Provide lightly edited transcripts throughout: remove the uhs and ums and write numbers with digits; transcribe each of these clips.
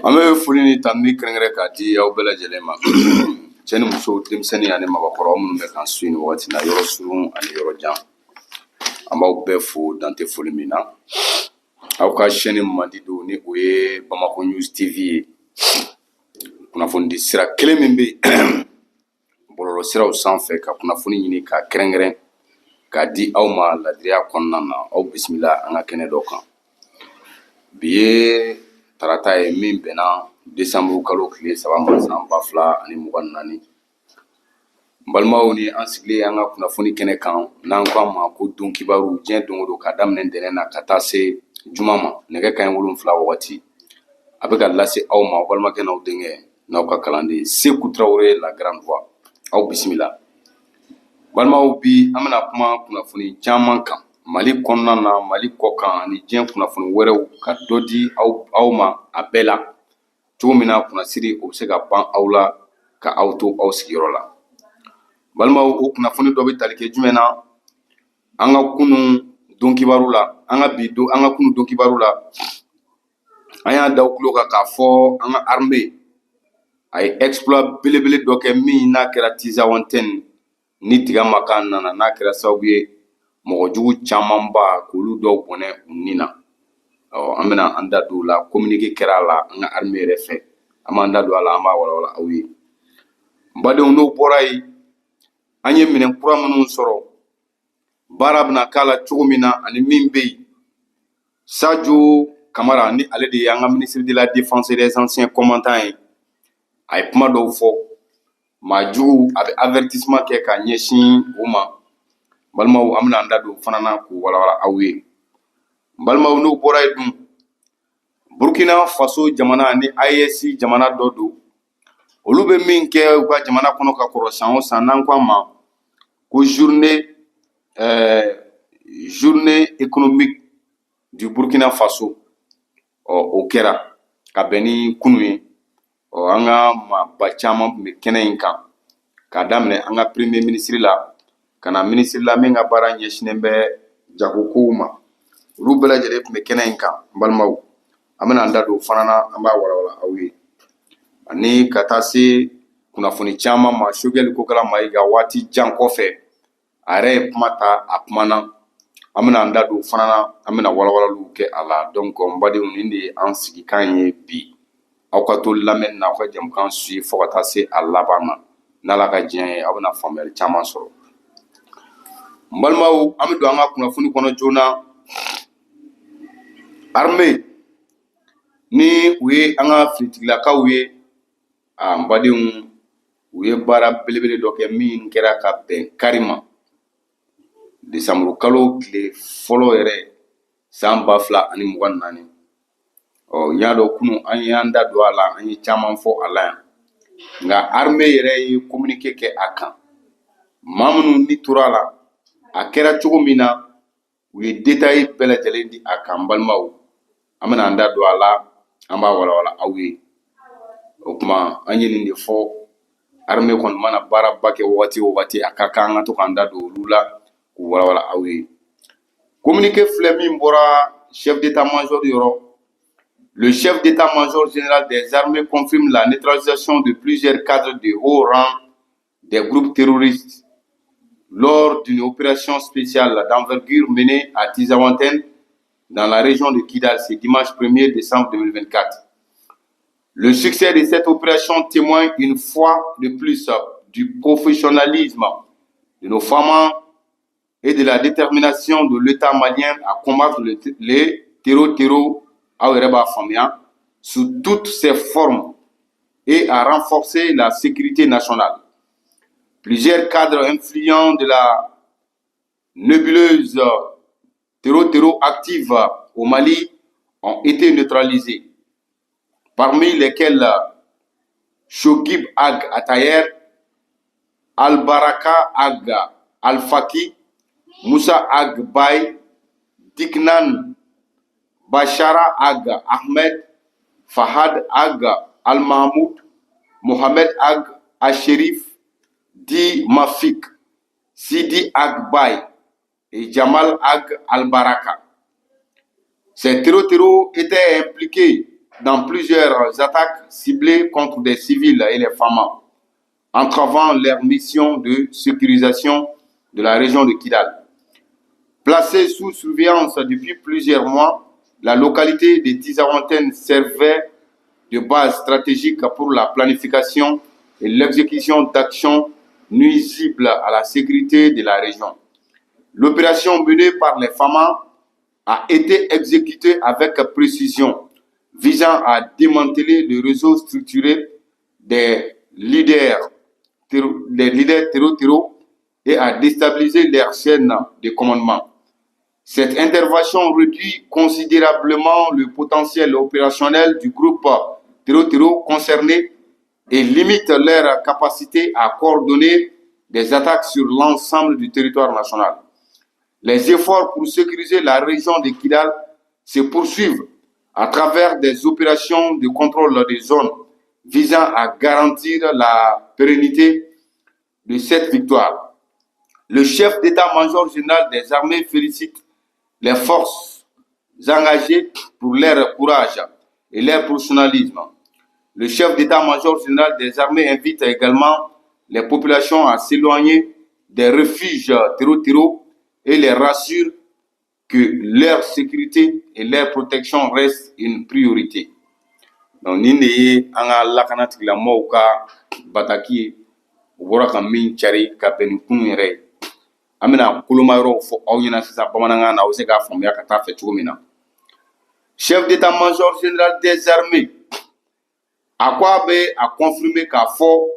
An bɛ foli ni tanuni kɛrɛnkɛrɛn k'a di aw bɛɛ lajɛlen ma, cɛ ni muso, denmisɛnnin ani mabakɔrɔ minnu bɛ k'an su nin wagati na, yɔrɔ surun ani yɔrɔ jan. An b'aw bɛɛ fo dante foli min na. Aw ka chaîne mandi don, ni o ye Bamako News TV ye, kunnafoni di sira kelen min bɛ yen bɔlɔlɔ siraw sanfɛ, ka kunnafoni ɲini k'a kɛrɛnkɛrɛn k'a di aw ma ladiriya kɔnɔna na. Aw bisimila an ka kɛnɛ dɔ kan. Bi ye tarata ye min bɛnna desanburu kalo tile 3 ma, san 2024. N balimaw, ni an sigilen an ka kunnafoni kɛnɛ kan, n'an ko a ma ko don kibaru, diɲɛ don o don, k'a daminɛ ntɛnɛn na ka taa se juma ma, nɛgɛ kanɲɛ 7 wagati, a bɛ ka lase aw ma, aw balimakɛ n'aw denkɛ n'aw ka kalanden Seku Tarawele, la grande voix. Aw bisimila, balimaw. Bi an bɛna kuma kunnafoni caman kan, Mali kɔnɔna na, Mali kɔ kan, ani diɲɛ kunnafoni wɛrɛw, ka dɔ di aw ma a bɛɛ la cogo min na kunnasiri o bɛ se ka ban aw la ka aw to aw sigiyɔrɔ la. Balimaw, o kunnafoni dɔ bɛ tali kɛ jumɛn na? An ka kunun don kibaru la, an ka bi don, an ka kunun don kibaru la, an y'a da tulo kan k'a fɔ an ka armée a ye exploit belebele dɔ kɛ min n'a kɛra Tizawantɛni ni tiga ma k'a nana, n'a kɛra sababu ye mɔgɔ jugu camanba k'olu dɔw bɔnɛ u ni na. Ɔ, an bɛna an da don o la. Communiqué kɛra a la an ka armée yɛrɛ fɛ. An b'an da don a la, an b'a walawala aw ye. N badenw, n'o bɔra yen, an ye minɛn kura minnu sɔrɔ, baara bɛna k'a la cogo min na, ani min bɛ yen, Sadio Kamara, ni ale de ye an ka ministre de la Défense et des Anciens Combattants ye, a ye kuma dɔw fɔ maa jugu, a bɛ avertissement kɛ ka ɲɛsin o ma. Balimaw, an bɛna an da don o fana na k'o walawala aw ye. Balimaw, n'o bɔra yen dun, Burkina Faso jamana ni AES jamana dɔ don, olu bɛ min kɛ u ka jamana kɔnɔ ka kɔrɔ san o san, n'an ko a ma ko journée économique du Burkina Faso, ɔ, o kɛra ka bɛn ni kunun ye. Ɔ, an ka maaba caman tun bɛ kɛnɛ in kan, k'a daminɛ an ka premier ministre la ka na ministre la min ka baara ɲɛsinnen bɛ jagokow ma, olu bɛɛ lajɛlen tun bɛ kɛnɛ in kan. N balimaw, an bɛna an da don o fana na, an b'a walawala aw ye, ani ka taa se kunnafoni caman ma. Choguel Kokala Mayiga, waati jan kɔfɛ, a yɛrɛ ye kuma ta, a kumana. An bɛna an da don o fana na, an bɛna walawalaliw kɛ a la. Donc n badenw, nin de ye an sigikan ye bi. Aw ka to lamɛnni na, aw ka jamukan suit fo ka taa se a laban na. N'Ala ka diɲɛ ye, aw bɛna faamuyali caman sɔrɔ. N balimaw, an bɛ don an ka kunnafoni kɔnɔ joona. Armée, ni u ye an ka finitigilakaw ye, a n badenw, u ye baara belebele dɔ kɛ min kɛra ka bɛn kari ma, desanburu kalo tile 1 yɛrɛ, san 2024. Ɔ, n y'a dɔn kunun an y'an da don a la, an ye caman fɔ a la yan, nka armée yɛrɛ ye communiqué kɛ a kan. Maa minnu ni tora a la, a kɛra cogo min na, u ye détail bɛɛ lajɛlen di a kan. N balimaw, an bɛna an da don a la, an b'a walawala aw ye. O tuma, an ye nin de fɔ: armée kɔni mana baaraba kɛ wagati o wagati, a ka kan an ka to k'an da don olu la k'u walawala aw ye. Communiqué filɛ min bɔra chef d'état-major yɔrɔ. Le chef d'état-major général des armées confirme la neutralisation de plusieurs cadres de haut rang des groupes terroristes lors d'une opération spéciale d'envergure menée à Tizawanten, dans la région de Kidal, ce dimanche 1er décembre 2024. Le succès de cette opération témoigne une fois de plus du professionnalisme de nos femmes et de la détermination de l'État malien à combattre les terros sous toutes ses formes et à renforcer la sécurité nationale. Plusieurs cadres influents de la nébuleuse terro-terro active au Mali ont été neutralisés, parmi lesquels Shogib Ag Atayer, Al-Baraka Ag Al-Faki, Moussa Ag Bay, Diknan Bachara Ag Ahmed, Fahad Ag Al-Mahmoud, Mohamed Ag Asherif Di Mafik, Sidi Ag Bay et Jamal Ag Al-Baraka. Ces terros étaient impliqués dans plusieurs attaques ciblées contre des civils et les FAMa, entravant leur mission de sécurisation de la région de Kidal. Placée sous surveillance depuis plusieurs mois, la localité de Tinzaouatène servait de base stratégique pour la planification et l'exécution d'actions nuisibles à la sécurité de la région. L'opération menée par les FAMa a été exécutée avec précision, visant à démanteler le réseau structuré des leaders terro et à déstabiliser leur chaîne de commandement. Cette intervention réduit considérablement le potentiel opérationnel du groupe terro concerné et limite leur capacité à coordonner des attaques sur l'ensemble du territoire national. Les efforts pour sécuriser la région de Kidal se poursuivent à travers des opérations de contrôle des zones visant à garantir la pérennité de cette victoire. Le chef d'état-major général des armées félicite les forces engagées pour leur courage et leur professionnalisme. Le chef d'état-major général des armées invite également les populations à s'éloigner des refuges terro et les rassure que leur sécurité et leur protection restent une priorité. Donc nin de ye an ka lakana tigilamɔgɔw ka bataki ye, u bɔra ka min cari ka bɛn ni kunun yɛrɛ ye. An bɛna koloma yɔrɔw fɔ aw ɲɛna sisan bamanankan na, aw bɛ se k'a faamuya ka taa fɛ cogo min na. Chef d'état-major général des armées a ko a bɛ a confirmer k'a fɔ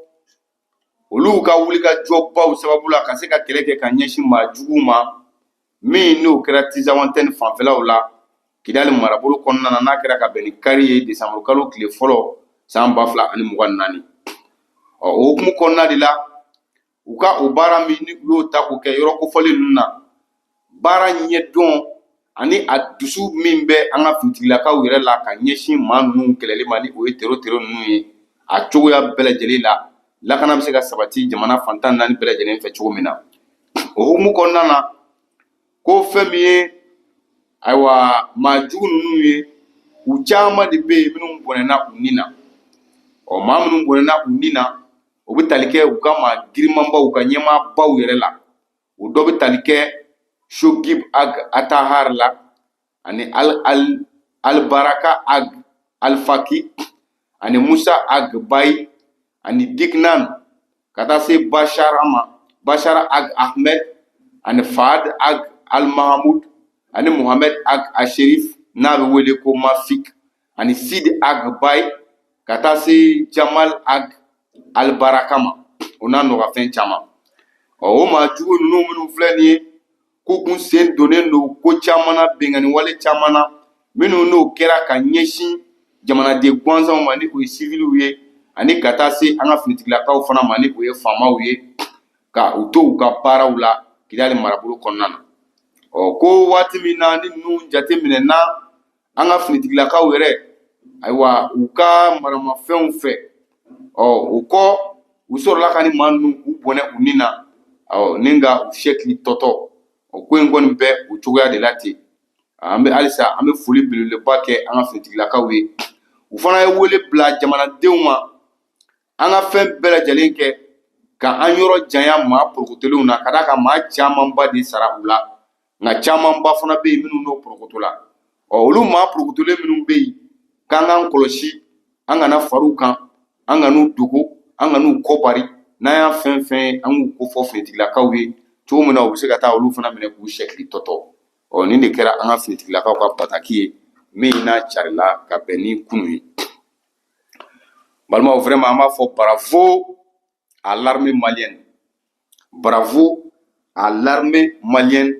olu ka wulikajɔbaw sababu la ka se ka kɛlɛ kɛ ka ɲɛsin maa juguw ma, min n'o kɛra Tinzaouatène fanfɛlaw la, Kidali marabolo kɔnɔna na, n'a kɛra ka bɛn ni kari ye, desanburu kalo tile fɔlɔ san 2024. Ɔ, o hukumu kɔnɔna de la, u ka o baara min ni u y'o ta k'o kɛ yɔrɔ kofɔlen ninnu na, baara ɲɛdɔn ani a dusu min bɛ an ka finitigilakaw yɛrɛ la ka ɲɛsin maa ninnu kɛlɛli ma, ni o ye terro terro ninnu ye, a cogoya bɛɛ lajɛlen la, lakana bɛ se ka sabati jamana fan 14 bɛɛ lajɛlen fɛ cogo min na. O hukumu kɔnɔna na, ko fɛn min ye, ayiwa, maa jugu ninnu ye, u caman de bɛ yen minnu bɔnɛna u ni na. Ɔ, maa minnu bɔnɛna u ni na, o bɛ tali kɛ u ka maa girimanbaw, u ka ɲɛmaabaw yɛrɛ la. O dɔ bɛ tali kɛ Shogib Ag Atahar la, ani Al Al Albaraka Ag Alfaki, ani Musa Ag Bayi, ani Diknan, ka taa se Bashara ma, Bashara Ag Ahmed, ani Fahad Ag Al Mahamud, ani Mohamed Ag Asherif n'a bɛ wele ko Mafik, ani Sid Ag Bayi, ka taa se Jamal Ag Albaraka ma, o n'a nɔgɔfɛn caman. Ɔ, o maa jugu ninnu minnu filɛ nin ye, k'u kun sen donnen don ko caman na, binkanni wale caman na minnu n'o kɛra ka ɲɛsin jamanaden gansanw ma, ni o ye siviliw ye, ani ka taa se an ka finitigilakaw fana ma, ni o ye faamaw ye, ka u to u ka baaraw la Kidali marabolo kɔnɔna na. Ɔ, ko waati min na ni ninnu jate minɛna an ka finitigilakaw yɛrɛ, ayiwa, u ka maramafɛnw fɛ, ɔ, o kɔ, u sɔrɔla ka ni maa ninnu k'u bɔnɛ u ni na, ɔ, ni ka u sɛkili tɔtɔ. O ko in kɔni bɛ o cogoya de la ten. An bɛ halisa an bɛ foli belebeleba kɛ an ka finitigilakaw ye. U fana ye wele bila jamanadenw ma, an ka fɛn bɛɛ lajɛlen kɛ ka an yɔrɔ janya maa porokotolenw na, ka d'a kan maa camanba de sara u la, nka camanba fana bɛ yen minnu n'o porokoto la. Ɔ, olu maa porokotolen minnu bɛ yen, k'an k'an kɔlɔsi, an kana far'u kan, an kan'u dogo, an kan'u kɔbari. N'an y'a fɛn fɛn ye, an k'u kofɔ finitigilakaw ye cogo min na, u bɛ se ka taa olu fana minɛ k'u sɛkili tɔtɔ. Ɔ, nin de kɛra an ka finitigilakaw ka bataki ye min n'a carila ka bɛn ni kunun ye. Balimaw, vraiment, an b'a fɔ bravo à l'armée malienne, bravo à l'armée malienne,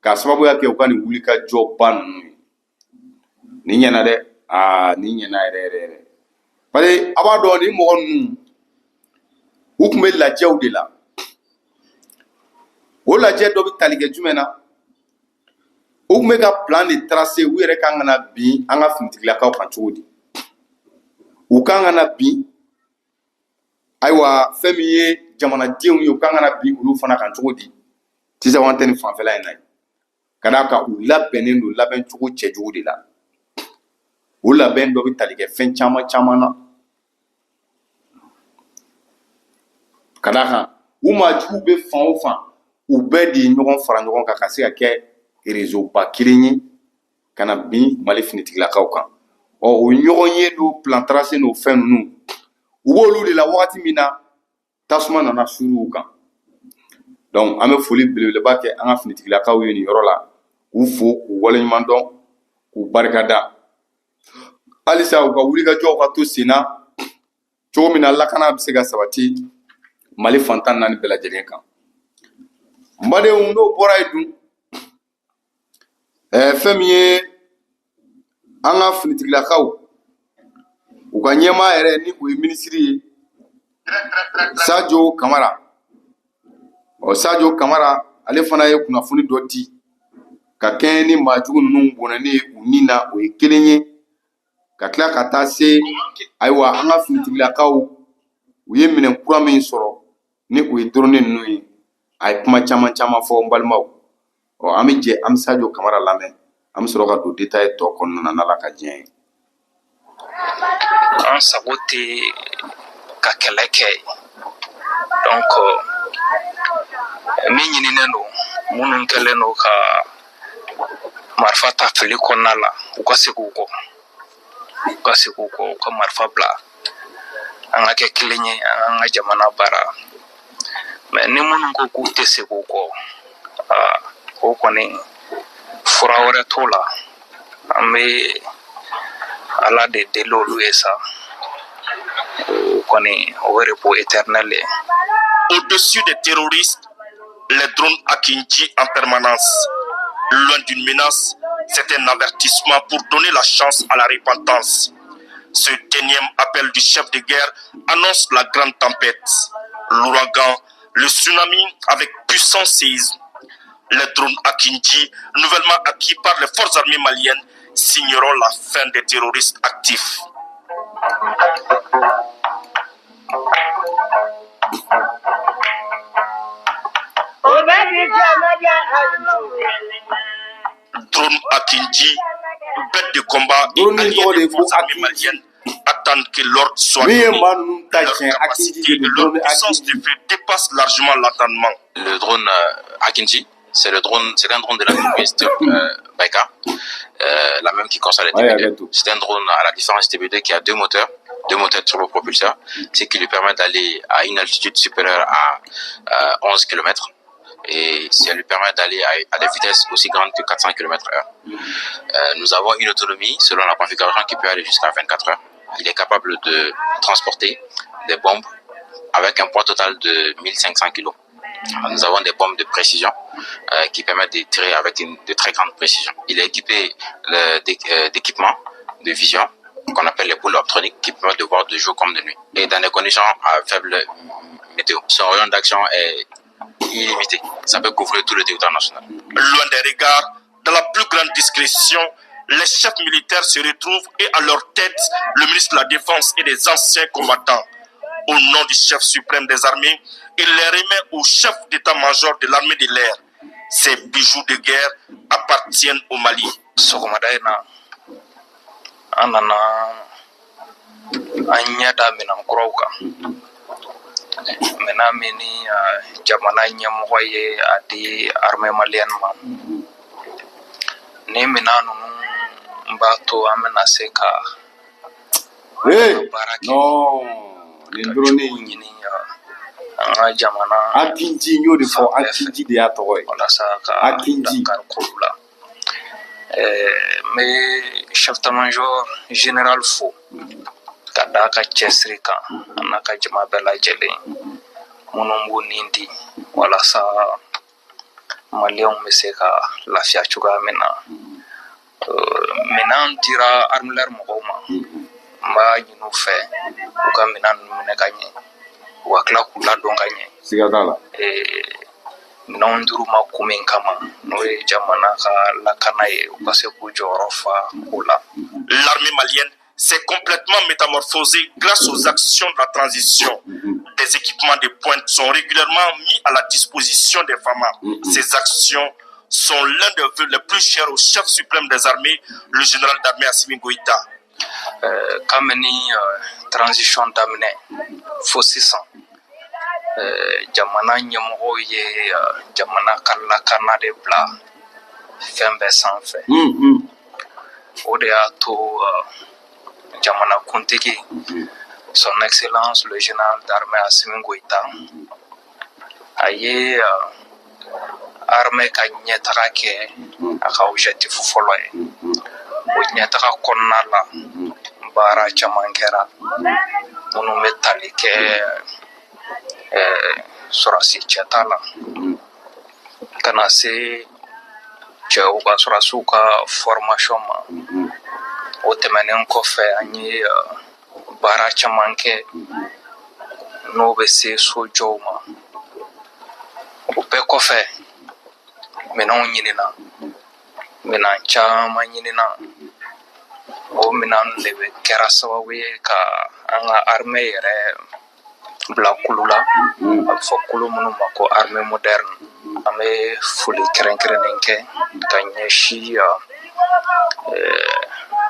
k'a sababuya kɛ u ka nin wulikajɔba ninnu ye. Nin ɲɛna dɛ, aa, nin ɲɛna yɛrɛ yɛrɛ yɛrɛ, parce que a b'a dɔn nin mɔgɔ ninnu, u tun bɛ lajɛw de la. O lajɛ dɔ bɛ tali kɛ jumɛn na? U tun bɛ ka plan de tracer, u yɛrɛ kan ka na bin an ka finitigilakaw kan cogo di, u kan ka na bin, ayiwa, fɛn min ye jamanadenw ye, u kan ka na bin olu fana kan cogo di Tinzaouatène fanfɛla in na ye, ka d'a kan u labɛnnen don labɛncogo cɛjugu de la. O labɛn dɔ bɛ tali kɛ fɛn caman caman na, ka d'a kan u maa juguw bɛ fan o fan, u bɛɛ de ye ɲɔgɔn fara ɲɔgɔn kan ka se ka kɛ réseau ba kelen ye ka na bin Mali finitigilakaw kan. Ɔ, o ɲɔgɔn ye n'o plan tracé n'o fɛn ninnu, u b'olu de la wagati min na tasuma nana suru u kan. Donc an bɛ foli belebeleba kɛ an ka finitigilakaw ye nin yɔrɔ la, k'u fo, k'u waleɲuman dɔn, k'u barikada. Halisa u ka wulikajɔw ka to sen na cogo min na lakana bɛ se ka sabati Mali fan 14 bɛɛ lajɛlen kan. N badenw, n'o bɔra yen dun, fɛn min ye an ka finitigilakaw, u ka ɲɛmaa yɛrɛ, ni o ye minisiri ye, Sajo Kamara. Ɔ, Sajo Kamara, ale fana ye kunnafoni dɔ di ka kɛɲɛ ni maajugu ninnu bɔnɛnen ye u ni na, o ye kelen ye, ka tila ka taa se, ayiwa, an ka finitigilakaw, u ye minɛn kura min sɔrɔ, ni o ye drone ninnu ye. A ye kuma caman caman fɔ, n balimaw. Ɔ, an bɛ jɛ, an bɛ Sajo Kamara lamɛn, an bɛ sɔrɔ ka don détail tɔ kɔnɔna na, n'Ala ka diɲɛ ye. An sago tɛ ka kɛlɛ kɛ. Donc min ɲininen don, minnu kɛlen don ka marifa ta fili kɔnɔna la, u ka segin u kɔ, u ka segin u kɔ, u ka marifa bila, an ka kɛ kelen ye, an k'an ka jamana baara. Mais ni minnu ko k'u tɛ segin u kɔ, aa, o kɔni fura wɛrɛ t'o la. An bɛ Ala de deli olu ye sa, o kɔni o ye repos éternel ye. Au-dessus des terroristes, les drones Akinci en permanence. Loin d'une menace, c'est un avertissement pour donner la chance à la repentance. Ce énième appel du chef de guerre annonce la grande tempête, l'ouragan, le tsunami avec puissant séisme. Les drones Akinci, nouvellement acquis par les forces armées maliennes, signeront la fin des terroristes actifs. Drone Akinci, bête de combat et allié des forces armées maliennes, attendent que l'ordre soit donné. Leur capacité et leur puissance de feu dépassent largement l'entendement. Le drone Akinci, c'est le drone, c'est un drone de l'entreprise Baykar, la même qui conçoit les TB2. C'est un drone à la différence des TB2 qui a deux moteurs turbopropulseurs, ce qui lui permet d'aller à une altitude supérieure à 11 km. Et ça lui permet d'aller à des vitesses aussi grandes que 400 km heure. Nous avons une autonomie, selon la configuration, qui peut aller jusqu'à 24 heures. Il est capable de transporter des bombes avec un poids total de 1500 kg. Nous avons des bombes de précision qui permettent de tirer avec une de très grande précision. Il est équipé d'équipements de vision qu'on appelle les boules optroniques qui permettent de voir de jour comme de nuit et dans des conditions à faible météo. Son rayon d'action est illimité. Ça peut couvrir tout le territoire national. Loin des regards, dans la plus grande discrétion, les chefs militaires se retrouvent et à leur tête, le ministre de la Défense et des anciens combattants. Au nom du chef suprême des armées, il les remet au chef d'état-major de l'armée de l'air. Ces bijoux de guerre appartiennent au Mali. Sɔgɔmada in na, an nana an ɲɛ da minɛn kuraw kan, minɛn min ni jamana ɲɛmɔgɔ ye a di armée malienne ma. Ni minɛn ninnu b'a to an bɛna se ka baara kɛ nin drone ɲini an ka jamana Akinci, n y'o de fɔ, Akinci de y'a tɔgɔ ye. Walasa ka Akinci. Dankari k'olu la. N bɛ chef d'état-major général fo ka da a ka cɛsiri kan, a n'a ka jama bɛɛ lajɛlen minnu b'u nin di walasa Maliyɛnw bɛ se ka lafiya cogoya min na. Minɛn dira armée mɔgɔw ma, n b'a ɲini u fɛ u ka minɛn ninnu minɛ ka ɲɛ, u ka tila k'u ladon ka ɲɛ. Siga t'a la. Minɛnw dir'u ma kun min kama, n'o ye jamana ka lakana ye, u ka se k'u jɔyɔrɔ fa o la. L'armée malienne s'est complètement métamorphosée grâce aux actions de la transition. Des équipements de pointe sont régulièrement mis à la disposition des FAMA. Ces actions sont l'un des vœux les plus chers au chef suprême des armées, le général d'armée Assimi Goïta. Kabini transition daminɛ fo sisan, jamana ɲɛmɔgɔw ye jamana ka lakana de bila fɛn bɛɛ sanfɛ. O de y'a to jamana kuntigi, Son Excellence le général d'armée Assimi Goïta, a ye armée ka ɲɛtaga kɛ a ka objectif fɔlɔ ye. O ɲɛtaga kɔnɔna la, baara caman kɛra minnu bɛ tali kɛ sɔrɔsi cɛta la, ka na se cɛw ka sɔrɔsiw ka formation ma. O tɛmɛnen kɔfɛ, an ye baara caman kɛ n'o bɛ se sojɔw ma. O bɛɛ kɔfɛ, minɛnw ɲinina, minɛn caman ɲinina. O minɛn de bɛ kɛra sababu ye ka an ka armée yɛrɛ bila kulu la, a bɛ fɔ kulu minnu ma ko armée moderne. An bɛ foli kɛrɛnkɛrɛnnen kɛ ka ɲɛsin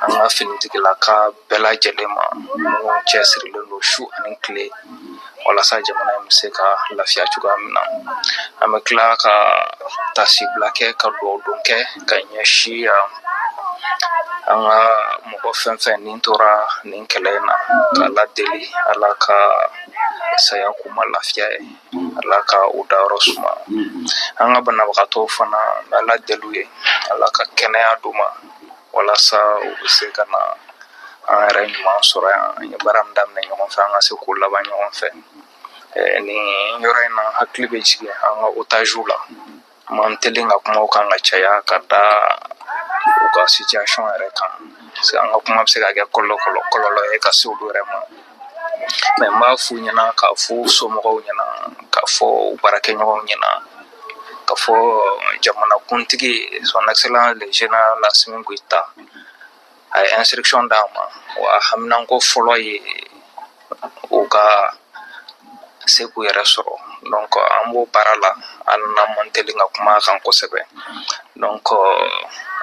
an ka finitigilaka bɛɛ lajɛlen ma, minnu cɛsirilen don su ani tile walasa jamana in bɛ se ka lafiya cogoya min na. An bɛ tila ka tasibila kɛ, ka dugawu don kɛ ka ɲɛsin an ka mɔgɔ fɛn fɛn nin tora nin kɛlɛ in na, k'Ala deli, Ala ka saya k'u ma lafiya ye, Ala ka u dayɔrɔ suma. An ka banabagatɔw fana, an bɛ Ala deli u ye, Ala ka kɛnɛya d'u ma walasa u bɛ se ka na an yɛrɛ ɲuman sɔrɔ yan. An ye baara min daminɛ ɲɔgɔn fɛ, an ka se k'o laban ɲɔgɔn fɛ. Nin yɔrɔ in na, hakili bɛ jigin an ka otagew la. Man teli ka kuma o kan ka caya ka da u ka situation yɛrɛ kan, parce que an ka kuma bɛ se ka kɛ kɔlɔlɔ ye ka se olu yɛrɛ ma. Mais n b'a f'u ɲɛna, k'a f'u somɔgɔw ɲɛna, k'a fɔ u baarakɛɲɔgɔnw ɲɛna, k'a fɔ jamanakuntigi, Son Excellence le général Assimi Goïta, a ye instruction d'a ma, wa haminanko fɔlɔ ye u ka se k'u yɛrɛ sɔrɔ. Donc an b'o baara la, an n'an man teli ka kuma a kan kosɛbɛ. Donc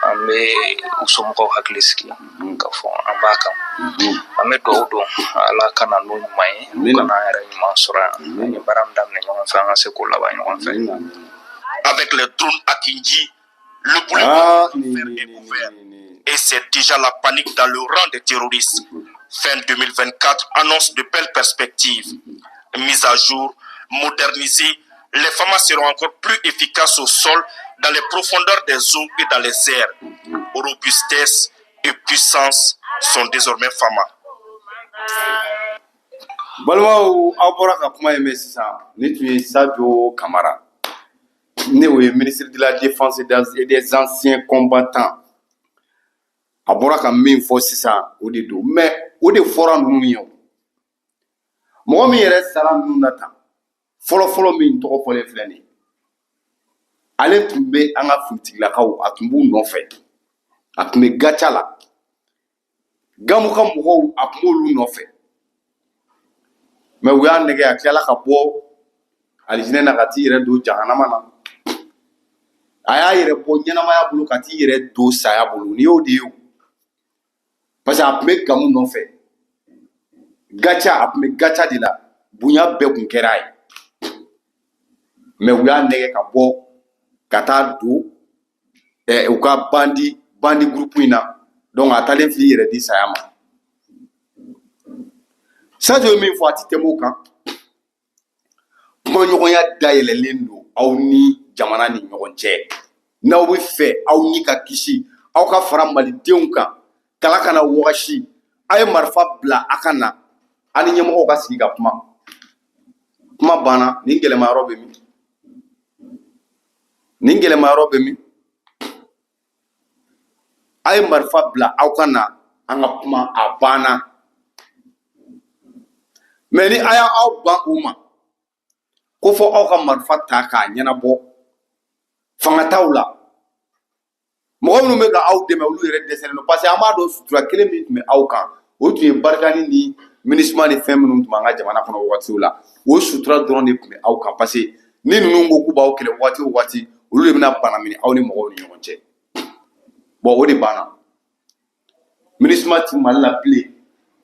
an bɛ u somɔgɔw hakili sigi k'a fɔ an b'a kan. An bɛ dugawu don, Ala ka na n'o ɲuman ye, u ka n'an yɛrɛ ɲuman sɔrɔ yan. An ye baara min daminɛ ɲɔgɔn fɛ, an ka se k'o laban ɲɔgɔn fɛ. Avec les drones Akinci, le boulevard est ouvert. Et c'est déjà la panique dans le rang des terroristes. Fin 2024 annonce de belles perspectives. Mise à jour, modernisées, les FAMA seront encore plus efficaces au sol, dans les profondeurs des eaux et dans les airs. Robustesse et puissance sont désormais FAMA. Balimaw, aw bɔra ka kuma in mɛn sisan. Ni tun ye Sadio Kamara ne, o ye ministre de la Défense et des Anciens Combattants. A bɔra ka min fɔ sisan, o de don. Mais o de fɔra ninnu ye, o mɔgɔ min yɛrɛ sara ninnu na tan fɔlɔ fɔlɔ, min tɔgɔ fɔlen filɛ nin ye, ale tun bɛ an ka finitigilakaw, a tun b'u nɔfɛ, a tun bɛ gaca la, Gamu ka mɔgɔw, a tun b'olu nɔfɛ. Mais u y'a nɛgɛ, a tilala ka bɔ alijinɛ na ka t'i yɛrɛ don jahanama na. A y'a yɛrɛ bɔ ɲɛnamaya bolo ka t'i yɛrɛ don saya bolo. Nin y'o de ye o, parce que a tun bɛ Gamu nɔfɛ gaca, a tun bɛ gaca de la, bonya bɛɛ tun kɛra a ye. Mais u y'a nɛgɛ ka bɔ ka taa don u ka bandi groupe in na. Donc a taalen filɛ, yɛrɛ di saya ma. Sadio ye min fɔ, a ti tɛmɛ o kan. Kumaɲɔgɔnya dayɛlɛlen don aw ni jamana ni ɲɔgɔn cɛ. N'aw bɛ fɛ aw ni ka kisi, aw ka fara malidenw kan, kala kana wagasi, a ye marifa bila, a ka na a ni ɲɛmɔgɔw ka sigi ka kuma. Kuma banna. Nin gɛlɛma yɔrɔ bɛ min? Nin gɛlɛma yɔrɔ bɛ min? A ye marifa bila, aw ka na an ka kuma, a banna. Mais ni a y'aw ban o ma, ko fɔ aw ka marifa ta k'a ɲɛnabɔ, fanga t'aw la. Mɔgɔ minnu bɛ ka aw dɛmɛ, olu yɛrɛ dɛsɛlen don, parce que an b'a dɔn sutura kelen min tun bɛ aw kan, o tun ye Barkhane ni MINUSMA ni fɛn minnu tun b'an ka jamana kɔnɔ wagatiw la. O sutura dɔrɔn de tun bɛ aw kan, parce que ni ninnu ko k'u b'aw kɛlɛ waati o waati, olu de bɛna bana minɛ aw ni mɔgɔw ni ɲɔgɔn cɛ. Bon, o de banna. MINUSMA ti Mali la bilen,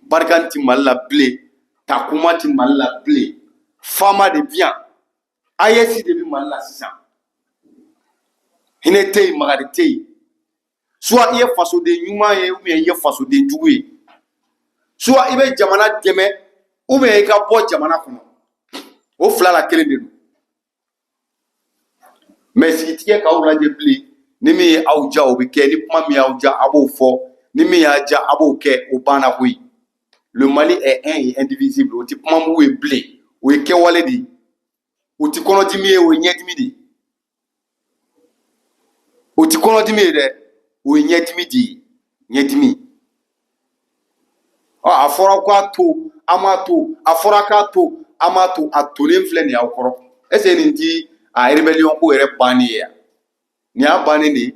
Barkhane ti Mali la bilen, Takuba ti Mali la bilen, FAMa de bi yan, AES de bi Mali la sisan. Hinɛ tɛ yen, makari tɛ yen. Soit i ye fasoden ɲuman ye, ou bien i ye fasoden jugu ye. Soit i bɛ jamana dɛmɛ, ou bien i ka bɔ jamana kɔnɔ. O fila la kelen de don. Mais sigitigɛ k'aw lajɛ bilen, ni min ye aw ja, o bɛ kɛ. Ni kuma min y'aw ja, a b'o fɔ. Ni min y'a ja, a b'o kɛ. O banna koyi. Le Mali est un et indivisible. O ti kuma mugu ye bilen, o ye kɛwale de ye. O ti kɔnɔdimi ye, o ye ɲɛdimi de ye. O ti kɔnɔdimi ye dɛ, o ye ɲɛdimi de ye, ɲɛdimi. Ɔ, a fɔra k'a to, a m'a to. A fɔra k'a to, a m'a to. A tolen filɛ nin y'aw kɔrɔ. Est ce que nin ti a rébellion ko yɛrɛ bannen ye yan? Nin y'a bannen de ye.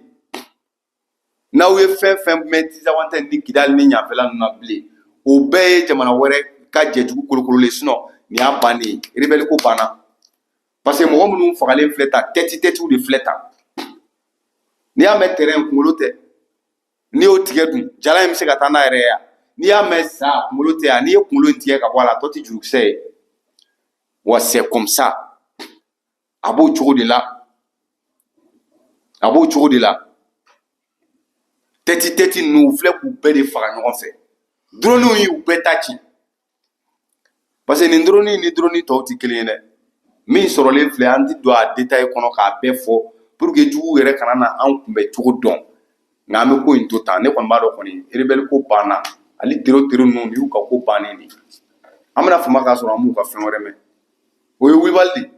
N'aw ye fɛn fɛn mɛn Tinzawatɛn ni Kidali ni ɲanfɛla ninnu na bilen, o bɛɛ ye jamana wɛrɛ ka jɛjugu kolokololen. Sinon nin y'a bannen ye, rebelle ko banna. Parce que mɔgɔ minnu fagalen filɛ tan, tɛti tɛtiw de filɛ tan. N'i y'a mɛn terrain, kunkolo tɛ. N'i y'o tigɛ dun, jala in bɛ se ka taa n'a yɛrɛ ye yan. N'i y'a mɛn sa, kunkolo tɛ yan. N'i ye kunkolo in tigɛ ka bɔ a la, a tɔ tɛ jurukisɛ ye wa. C'est comme ça, a b'o cogo de la, a b'o cogo de la. Tɛti tɛti ninnu, u filɛ k'u bɛɛ de faga ɲɔgɔn fɛ. Drone y'u bɛɛ ta ci, parce que nin drone ni drone tɔw tɛ kelen ye dɛ. Min sɔrɔlen filɛ, an ti don a détail kɔnɔ k'a bɛɛ fɔ pour que juguw yɛrɛ kana na an kunbɛ cogo dɔn. Nka an bɛ ko in to tan. Ne kɔni b'a dɔn kɔni, rebelle ko banna. Ale terro terro ninnu, nin y'u ka ko bannen de ye. An bɛna fama k'a sɔrɔ an b'u ka fɛn wɛrɛ mɛn, o ye wulibali de.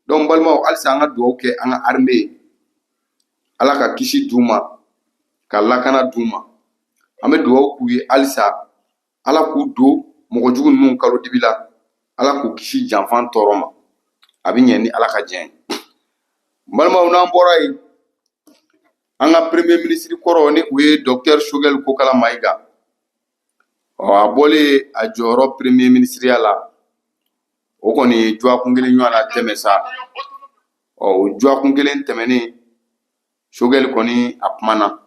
Donc n balimaw, halisa an ka dugawu kɛ an ka armée ye, Ala ka kisi d'u ma, ka lakana d'u ma. An bɛ dugawu k'u ye halisa, Ala k'u don mɔgɔ jugu ninnu kalo dibi la, Ala k'u kisi janfan tɔɔrɔ ma. A bɛ ɲɛ ni Ala ka diɲɛ ye. N balimaw, n'an bɔra yen, an ka premier ministre kɔrɔ, ni o ye docteur Choguel Kokala Maïga, ɔ, a bɔlen a jɔyɔrɔ premier ministre la, o kɔni ye dɔgɔkun kelen ɲɔgɔn na tɛmɛ sa. Ɔ, o dɔgɔkun kelen tɛmɛnen, Choguel kɔni a kumana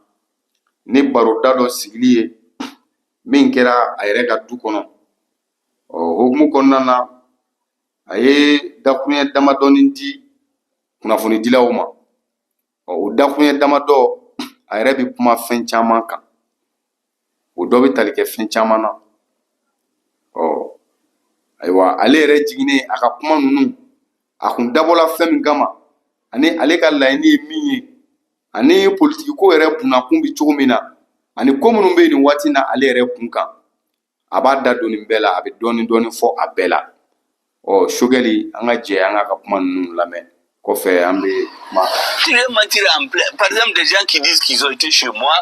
ni baroda dɔ sigili ye min kɛra a yɛrɛ ka du kɔnɔ. Ɔ, hokumu kɔnɔna na, a ye dakuruɲɛ damadɔni di kunnafonidilaw ma. Ɔ, o dakuruɲɛ damadɔ, a yɛrɛ bɛ kuma fɛn caman kan, o dɔ bɛ tali kɛ fɛn caman na. Ɔ, ayiwa, ale yɛrɛ jiginnen a ka kuma ninnu, a kun dabɔla fɛn min kama, ani ale ka laɲini ye min ye, ani politiki ko yɛrɛ bunakun bɛ cogo min na, ani ko minnu bɛ yen nin waati na ale yɛrɛ kun kan, a b'a da don nin bɛɛ la. A bɛ dɔɔnin dɔɔnin fɔ a bɛɛ la. Ɔ, Choguel, an ka jɛ an ka kuma ninnu lamɛn, kɔfɛ an bɛ kuma. Tu veux mentir en plein. Par exemple, des gens qui disent qu'ils ont été chez moi,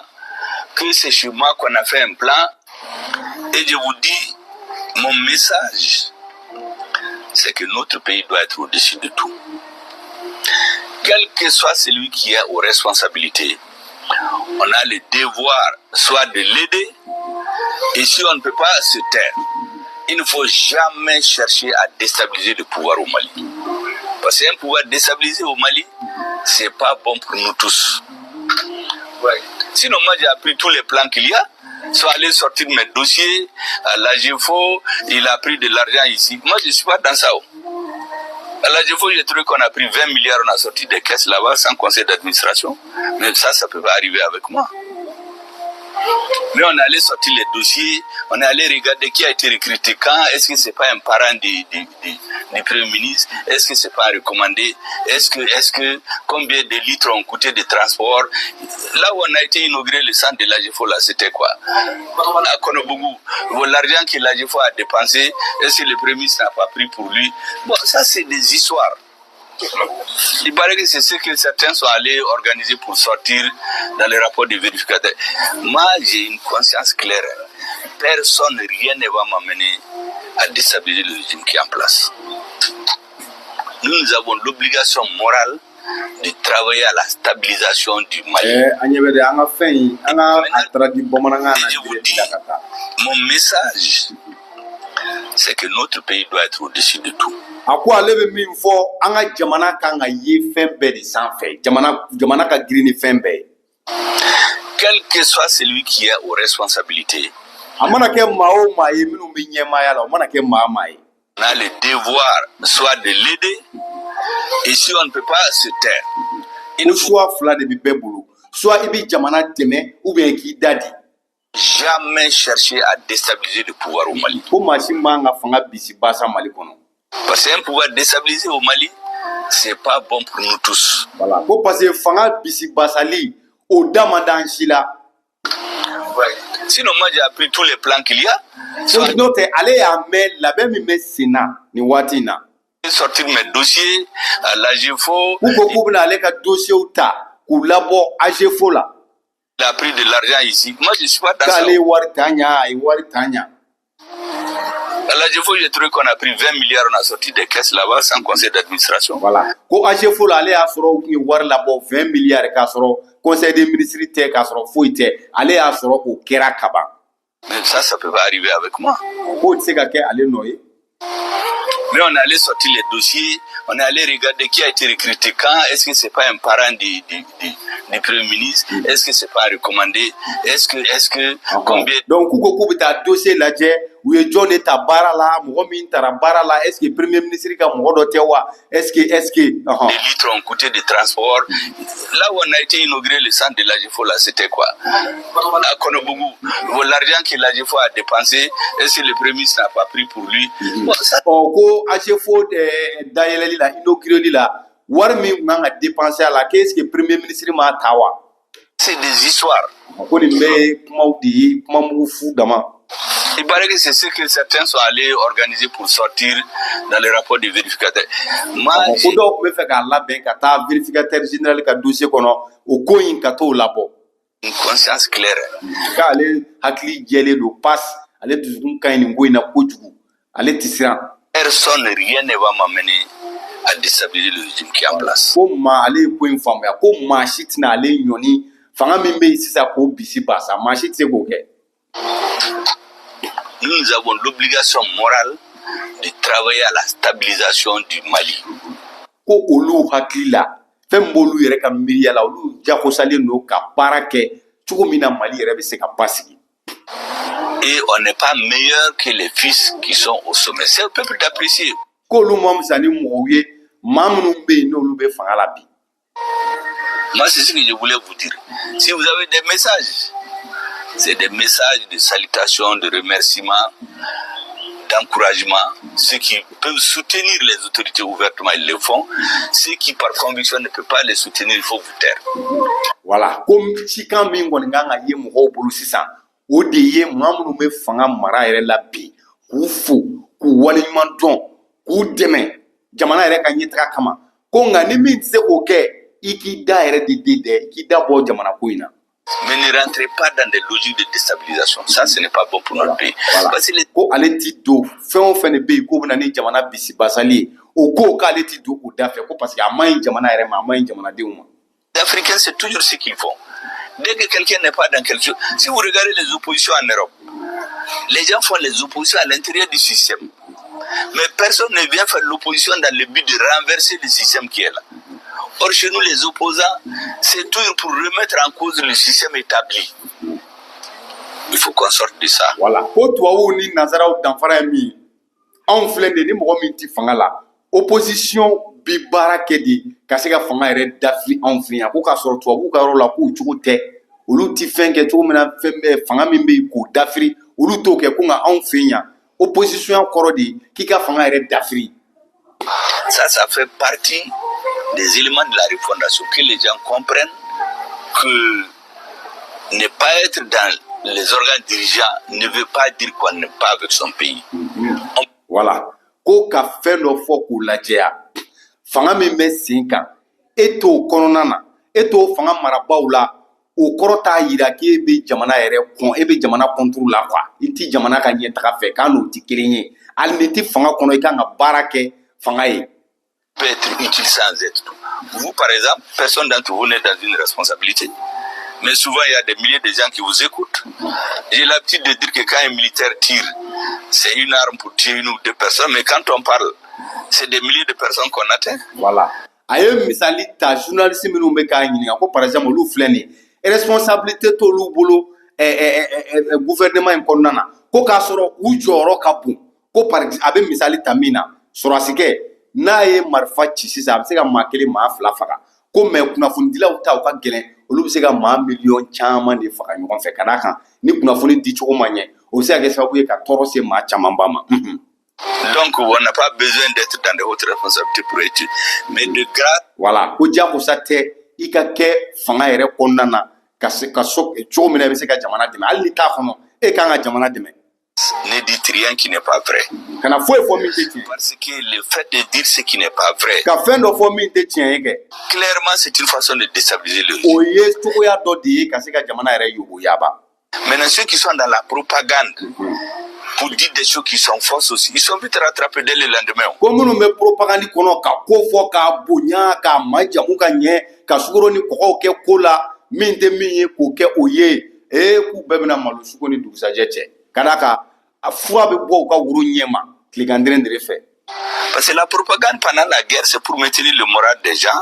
que c'est chez moi qu'on a fait un plan. Et je vous dis, mon message, c'est que notre pays doit être au-dessus de tout. Quel que soit celui qui est aux responsabilités, on a le devoir soit de l'aider, et si on ne peut pas se taire, il ne faut jamais chercher à déstabiliser le pouvoir au Mali. Parce qu'un pouvoir déstabilisé au Mali, c'est pas bon pour nous tous. Ouais. Sinon, moi, j'ai appris tous les plans qu'il y a. Soit aller sortir mes dossiers à l'AGFO, il a pris de l'argent ici. Moi, je ne suis pas dans ça. Oh. À l'AGFO, j'ai trouvé qu'on a pris 20 milliards, on a sorti des caisses là-bas sans conseil d'administration. Mais ça peut pas arriver avec moi. Mais on allait sortir les dossiers, on est allé regarder qui a été recruté quand, est-ce que c'est pas un parent du Premier ministre, est-ce que c'est pas un recommandé, est-ce que combien de litres ont coûté de transport. Là où on a été inauguré le centre de l'AGFO, là, c'était quoi? À Konobougou. L'argent que l'AGFO a dépensé, est-ce que le Premier ministre n'a pas pris pour lui? Bon, ça, c'est des histoires. Il paraît que c'est ce que certains sont allés organiser pour sortir dans les rapports de vérificateur. Moi, j'ai une conscience claire. Personne, rien ne va m'amener à déstabiliser le régime qui est en place. Nous, nous avons l'obligation morale de travailler à la stabilisation du Mali. An ɲɛ bɛ de an ka fɛn in, an ka a traduit bamanankan na. Je vous direct dis, la ka taa. Mon message, c'est que notre pays doit être au-dessus de tout. A ko ale bɛ min fɔ, an ka jamana kan ka ye fɛn bɛɛ de sanfɛ. Jamana, jamana ka girin ni fɛn bɛɛ ye. Quel que soit celui qui est aux responsabilités, A mana kɛ maa o maa ye minnu bɛ ɲɛmaaya la, o mana kɛ maa maa ye, on a le devoir soit de l'aider, et si on ne peut pas se taire, il ko ne faut choix fila de bɛ bɛɛ bolo: soit i bɛ jamana dɛmɛ ou bien k'i da di. jamais chercher à déstabiliser le pouvoir au Mali. Ko maa si man ka fanga bisi basa Mali kɔnɔ. Parce qu'un pouvoir déstabilisé au Mali, c'est pas bon pour nous tous. Voilà, ko parce que fanga bisi basali, o da man d'an si la. Ouais. Sinon, moi, j'ai appris tous les plans qu'il y a. Ko Soit n'o tɛ, ale y'a mɛn labɛn min bɛ sen na nin waati in na. sortir mes dossiers à l'AGFO, K'u ko k'u bɛna ale ka dossiers ta k'u labɔ AGFO la. Il a pris de l'argent ici. Moi, je ne suis pas dans ça. K'ale ye wari ta ɲa, a ye wari ta ɲa. À l'AGFO, j'ai trouvé qu'on a pris 20 milliards, on a sorti des caisses là-bas sans conseil d'administration. Voilà, ko AGFO la, ale y'a sɔrɔ u tun ye wari labɔ 20 milliards k'a sɔrɔ conseil des ministres tɛ, k'a sɔrɔ foyi tɛ. Ale y'a sɔrɔ o kɛra kaban. Mais ça peut pas arriver avec moi. K'o tɛ se ka kɛ ale nɔ ye. Mais on est allé sortir les dossiers, on est allé regarder qui a été recruté quand, est-ce que c'est pas un parent du Premier ministre, est-ce que c'est pas recommandé, est-ce que, combien Donc k'u ko k'u bɛ taa dossier lajɛ, u ye jɔn de ta baara la, mɔgɔ min taara baara la, est ce que premier ministre ka mɔgɔ dɔ tɛ wa, est ce que ɔhɔn. De litres ont coûté de transport? Là où on a été inauguré le centre de l'AGFO, là, c'était quoi? À Konobougou. Bon, l'argent que l'AGFO a dépensé, est-ce que le Premier ministre n'a pas pris pour lui? Bon, ça, Ɔ, ko AGFO dayɛlɛli la, inaugureli la, wari min tun kan ka dépenser a la, qu'est ce que premier ministre m'a ta wa? C'est des histoires. Ko nin bɛɛ ye kumaw de ye, kuma mugu fu dama. Il paraît que c'est ce que certains sont allés organiser pour sortir dans le rapport du vérificateur. Moi, Ko dɔw tun bɛ fɛ k'a labɛn ka taa vérificateur général ka dossier kɔnɔ, o ko in ka t'o labɔ. J'ai une conscience claire. K'ale hakili jɛlen don, pas ale dusukun ka ɲi nin ko in na kojugu, ale ti siran. Personne, rien ne va m'amener à déstabiliser le régime qui est en place. Ko maa, ale ye ko in faamuya ko maa si tɛna ale ɲɔni fanga min bɛ yen sisan k'o bisi basa, maa si tɛ se k'o kɛ. Nous, nous avons l'obligation morale de travailler à la stabilisation du Mali. Ko olu hakili la, fɛn min b'olu yɛrɛ ka miiriya la, olu jakosalen don ka baara kɛ cogo min na Mali yɛrɛ bɛ se ka basigi. Et on n'est pas meilleur que les fils qui sont au sommet. C'est au peuple d'apprécier. K'olu ma fisa ni mɔgɔw ye, maa minnu bɛ yen n'olu bɛ fanga la bi. Moi, c'est ce que je voulais vous dire. Si vous avez des messages, c'est des messages de salutation, de remerciement, d'encouragement. Ceux qui peuvent soutenir les autorités ouvertement, ils le font. Ceux qui, par conviction, ne peuvent pas les soutenir, il faut vous taire. Wala, ko cikan min kɔni kan ka ye mɔgɔw bolo sisan, o de ye maa minnu bɛ fanga mara yɛrɛ la bi, k'u fo, k'u waleɲuman dɔn, k'u dɛmɛ jamana yɛrɛ ka ɲɛtaga kama. Ko nka ni min tɛ se k'o kɛ, i k'i da yɛrɛ de den dɛ, i k'i da bɔ jamana ko in na. Mais ne rentrez pas dans des logiques de déstabilisation. Ça, ce n'est pas bon pour notre pays. Voilà. Parce que les Ko ale ti don fɛn o fɛn de bɛ yen k'o bɛ na ni jamana bisibasali ye, o ko k'ale ti don o da fɛ, ko parce que a man ɲi jamana yɛrɛ ma, a man ɲi jamanadenw ma. Africains, c'est toujours ce qu'ils font. Dès que quelqu'un n'est pas dans quelque chose, si vous regardez les oppositions en Europe, les gens font les oppositions à l'intérieur du système. Mais personne ne vient faire l'opposition dans le but de renverser le système qui est là. Or, chez nous, les opposants, c'est toujours pour remettre en cause le système établi. Il faut qu'on sorte de ça. Wala, ko tubabuw ni nanzaraw danfara ye min ye, anw filɛ nin ye, ni mɔgɔ min ti fanga la, opposition bi baara kɛ de ka se ka fanga yɛrɛ dafiri anw fɛ yan. Ko k'a sɔrɔ tubabuw ka yɔrɔ la, k'o cogo tɛ, olu ti fɛn kɛ cogo min na, fɛn bɛ fanga min bɛ yen k'o dafiri, olu t'o kɛ. Ko nka anw fɛ yan, opposition kɔrɔ de k'i ka fanga yɛrɛ dafiri. Ça fait partie des éléments de la refondation, que les gens comprennent que ne pas être dans les organes dirigeants ne veut pas dire qu'on n'est pas avec son pays. Wala, ko ka fɛn dɔ fɔ k'o lajɛya, fanga min bɛ sen kan, e t'o kɔnɔna na, e t'o fanga marabaaw la, o kɔrɔ t'a yira k'e bɛ jamana yɛrɛ kɔn, e bɛ jamana contre la quoi, i ti jamana ka ɲɛtaga fɛ, k'an n'o ti kelen ye. Hali ni ti fanga kɔnɔ, i kan ka baara kɛ fanga ye. Peut être utile sans être tout. Vous, par exemple, personne d'entre vous n'est dans une responsabilité. Mais souvent, il y a des milliers de gens qui vous écoutent. J'ai l'habitude de dire que quand un militaire tire, c'est une arme pour tuer une ou deux personnes. Mais quand on parle, c'est des milliers de personnes qu'on atteint. Voilà, a ye misali ta journaliste minnu bɛ k'a ɲininka ko par exemple olu filɛ nin ye. Responsabilité t'olu bolo gouvernement in kɔnɔna na, ko k'a sɔrɔ u jɔyɔrɔ ka bon. Ko par exemple, a bɛ misali ta min na, sɔrɔdasikɛ n'a ye marifa ci sisan, a bɛ se ka maa kelen, maa fila faga. Ko mais kunnafonidilaw ta, u ka gɛlɛn, olu bɛ se ka maa miliyɔn caman de faga ɲɔgɔn fɛ, ka d'a kan ni kunnafoni di cogo ma ɲɛ, o bɛ se ka kɛ sababu ye ka tɔɔrɔ se maa camanba ma. Donc, on n'a pas besoin d'être dans de hautes responsabilités pour être. Mais de grâce. Voilà, ko jagosa tɛ i ka kɛ fanga yɛrɛ kɔnɔna na ka se ka so cogo min na i bɛ se ka jamana dɛmɛ. Hali ni t'a kɔnɔ, e kan ka jamana dɛmɛ. Ne dites rien qui n'est pas vrai. Kana foyi fɔ min tɛ tiɲɛ. Parce que le fait de dire ce qui n'est pas vrai. Ka fɛn dɔ fɔ min tɛ tiɲɛ ye kɛ. Clairement, c'est une façon de déstabiliser le régime. O ye cogoya dɔ de ye ka se ka jamana yɛrɛ yoboyaba. Maintenant, ceux qui sont dans la propagande pour dire des choses qui sont fausses aussi, ils sont vite rattrapés dès le lendemain. Ko minnu bɛ propagande kɔnɔ ka ko fɔ k'a bonya, k'a majamu ka ɲɛ, ka sukaro ni kɔgɔw kɛ ko la min tɛ min ye k'o kɛ o ye, ee, k'u bɛɛ bɛna malo suko ni dugusajɛ cɛ, ka d'a kan a fura bɛ bɔ u ka woro ɲɛ ma tilegan dere fɛ. Parce que la propagande pendant la guerre, c'est pour maintenir le moral des gens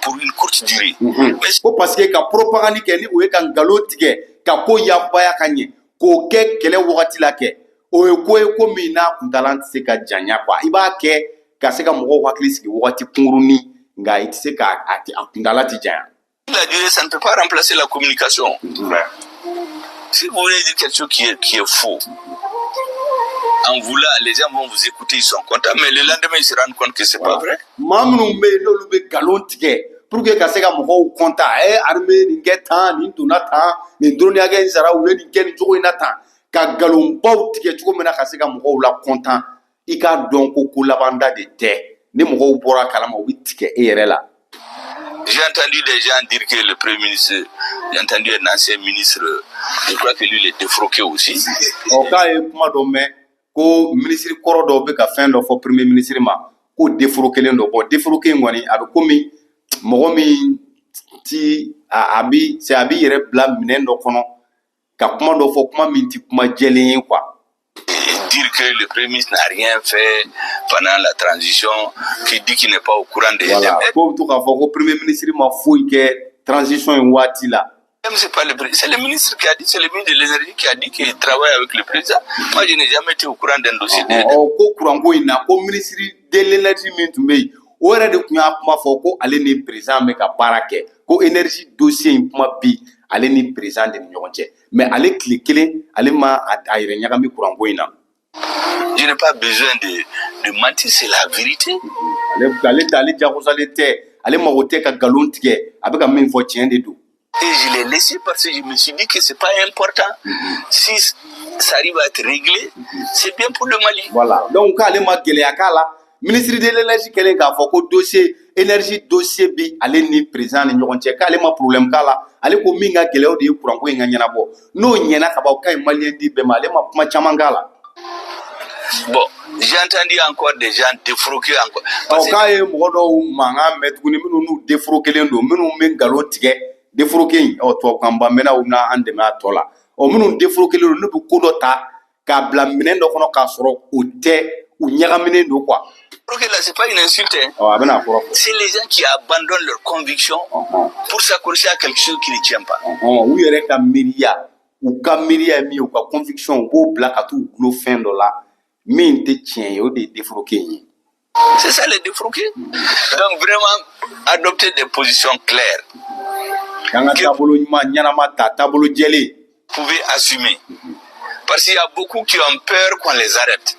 pour une courte durée. Mais Ko parce que ka propagande kɛ, ni o ye ka nkalon tigɛ ka ko yakubaya ka ɲɛ k'o kɛ kɛlɛ wagati la kɛ, o ye ko ye ko min n'a kuntaala tɛ se ka janya quoi. I b'a kɛ ka se ka mɔgɔw hakili sigi wagati kunkurunin, nka i tɛ se ka a kuntaala tɛ janya. La durée, ça ne peut pas remplacer la communication. Si vous voulez dire quelque chose qui est faux, en voulant, les gens vont vous écouter, ils sont contents, mais le lendemain, ils se rendent compte que c'est pas vrai. Maa minnu bɛ yen, n'olu bɛ nkalon tigɛ pour que ka se ka mɔgɔw content, ɛ, armée nin kɛ tan, nin donna tan, nin drone hakɛ in sara, u ye nin kɛ nin cogo in na tan, ka nkalonbaw tigɛ cogo min na ka se ka mɔgɔw la content, i k'a dɔn ko ko labanda de tɛ. Ni mɔgɔw bɔra a kalama, u bɛ tigɛ e yɛrɛ la. J'ai entendu des gens dire que le Premier ministre, j'ai entendu un ancien ministre, je crois que lui, il est défroqué aussi. Ɔ, k'a ye kuma dɔ mɛn ko minisiri kɔrɔ dɔw bɛ ka fɛn dɔ fɔ premier ministre ma ko défroquélen dɔ. Bon, défroqué in kɔni, a bɛ komi mɔgɔ min ti a bi c'est a b'i yɛrɛ bila minɛn dɔ kɔnɔ ka kuma dɔ fɔ, kuma min ti kuma jɛlen ye quoi. Et dire que le Premier ministre n'a rien fait pendant la transition, qui dit qu'il n'est pas au courant des Voilà, ko bɛ to k'a fɔ ko premier ministre ma foyi kɛ transition in waati la. Même c'est pas le président, c'est le ministre qui a dit, c'est le ministre de l'énergie qui a dit qu'il travaille avec le président. Moi, je n'ai jamais été au courant d'un dossier de Ɔ, ko kuranko in na, ko ministre de l'énergie min tun bɛ yen, o yɛrɛ de tun y'a kuma fɔ ko ale ni président bɛ ka baara kɛ, ko énergie dossier in kuma bi ale ni président de ni ɲɔgɔn cɛ, mais ale tile kelen ale ma a yɛrɛ ɲagami kuranko in na. Je n'ai pas besoin de mentir, c'est la vérité. Ale jagosalen tɛ, ale mago tɛ ka nkalon tigɛ, a bɛ ka min fɔ, tiɲɛ de don. Et je l'ai laissé parce que je me suis dit que c'est pas important. Si ça arrive à être réglé, c'est bien pour le Mali. Voilà, donc k'ale ma gɛlɛya k'a la. Ministre de l'énergie kɛlen k'a fɔ ko dossier énergie dossier bi ale ni président ni ɲɔgɔn cɛ, k'ale ma problème k'a la. Ale ko min ka gɛlɛya, o de ye kuranko in ka ɲɛnabɔ. N'o ɲɛna ka ban, o ka ɲi maliyɛn di bɛɛ ma. Ale ma kuma caman k'a la. Bon, j'ai entendu encore des gens défroquer encore. Ɔ Parce que k'a ye mɔgɔ dɔw mankan mɛn tuguni, minnu n'u défroquélen don, minnu bɛ nkalon tigɛ. Défroqué in, ɔ, tubabukanba mɛnna, u bɛna an dɛmɛ a tɔ la. Ɔ, minnu défroquélen don, n'u bɛ ko dɔ ta k'a bila minɛn dɔ kɔnɔ k'a sɔrɔ o tɛ, u ɲagaminen don quoi. Défroquer là, c'est pas une insulte, hein. Ɔ, a bɛna a kɔrɔ fɔ. C'est les gens qui abandonnent leur conviction pour s'accrocher à quelque chose qui ne tient pas. Ɔhɔn, u yɛrɛ ka miiriya, u ka miiriya ye min ye, u ka conviction, u b'o bila ka t'u gulo fɛn dɔ la min tɛ tiɲɛ ye, o de ye défroqué in ye. C'est ça les défroqués. Donc vraiment, adopter des positions claires. K'an ka taabolo ɲuman ɲɛnama ta, taabolo jɛlen. Vous pouvez assumer. Parce qu'il y a beaucoup qui ont peur qu'on les arrête.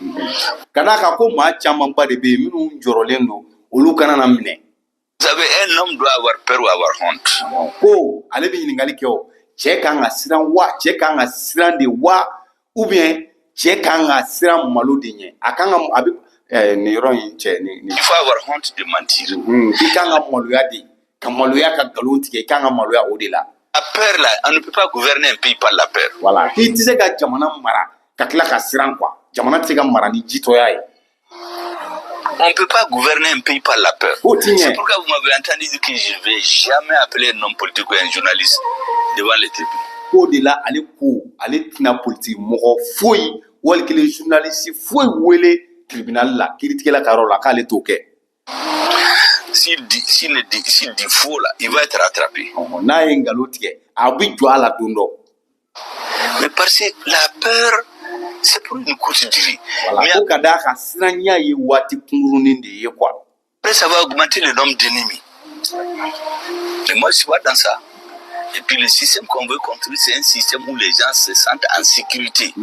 Ka d'a kan ko maa camanba de bɛ yen minnu jɔrɔlen don olu kana na minɛ. Vous savez, un homme doit avoir peur ou avoir honte. Ko ale bɛ ɲininkali kɛ, o cɛ kan ka siran wa, cɛ kan ka siran de wa, ou bien cɛ kan ka siran malo de ɲɛ, a kan ka a bɛ nin yɔrɔ in cɛ nin. Il faut avoir honte de mentir. I kan ka maloya de, ka maloya ka nkalon tigɛ, i kan ka maloya o de la. La peur là, on ne peut pas gouverner un pays par la peur. Voilà, k'i tɛ se ka jamana mara ka tila ka siran quoi. Jamana tɛ se ka mara ni jitɔya ye. On ne peut pas gouverner un pays par la peur. K'o ti ɲɛ. C'est pourquoi vous m'avez entendu dire que je ne vais jamais appeler un homme politique ou un journaliste devant les tribunaux. K'o de la, ale ko ale tɛna politiki mɔgɔ foyi wali kelen journaliste foyi wele tribunal la, kiiritigɛla ka yɔrɔ la, k'ale t'o kɛ. S'il dit, s'il ne dit, s'il dit faux là, il va être rattrapé. Ɔhɔn, n'a ye nkalon tigɛ, A bɛ jɔ a la don dɔ. Mais parce que la peur, c'est pour une courte durée. Voilà. Mais Ko ka d'a kan, siranya ye waati kunkurunin de ye quoi. après, ça va augmenter le nombre d'ennemis. Mais moi, je suis pas dans ça. Et puis le système qu'on veut construire, c'est un système où les gens se sentent en sécurité.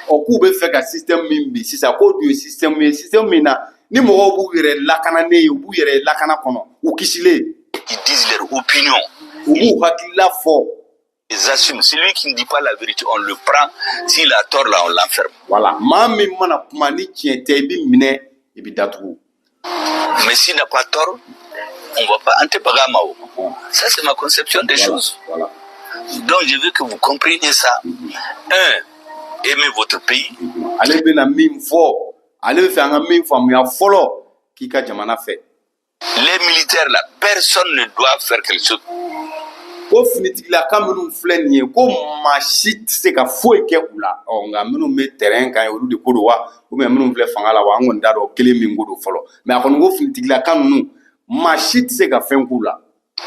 Ɔ, k'u bɛ fɛ ka système min bi sisan, k'o dun ye système ye, système min na ni mɔgɔw b'u yɛrɛ lakana, ne ye u b'u yɛrɛ lakana kɔnɔ, u kisilen. Ils disent leur opinion. U b'u hakilila fɔ. Ils assument. Celui qui ne dit pas la vérité, on le prend. S'il a tort, là, on l'enferme. Voilà, maa min mana kuma ni tiɲɛ tɛ, i bɛ minɛ, i bɛ datugu. Mais s'il n'a pas tort, on ne va pas Mao. Ça, c'est ma conception des choses. Donc, je veux que vous compreniez ça. Un, aimez votre pays. Ale bɛna min fɔ, ale bɛ fɛ an ka min faamuya fɔlɔ, k'i ka jamana fɛ. Les militaires, là, personne ne doit faire quelque chose. Ko finitigilaka minnu filɛ nin ye, ko maa si tɛ se ka foyi kɛ u la. Ɔ, nka minnu bɛ terrain kan, olu de ko don wa, ou bien minnu filɛ fanga la wa, an kɔni t'a dɔn kelen min ko don fɔlɔ. Mais a kɔni ko finitigilaka ninnu, maa si tɛ se ka fɛn k'u la.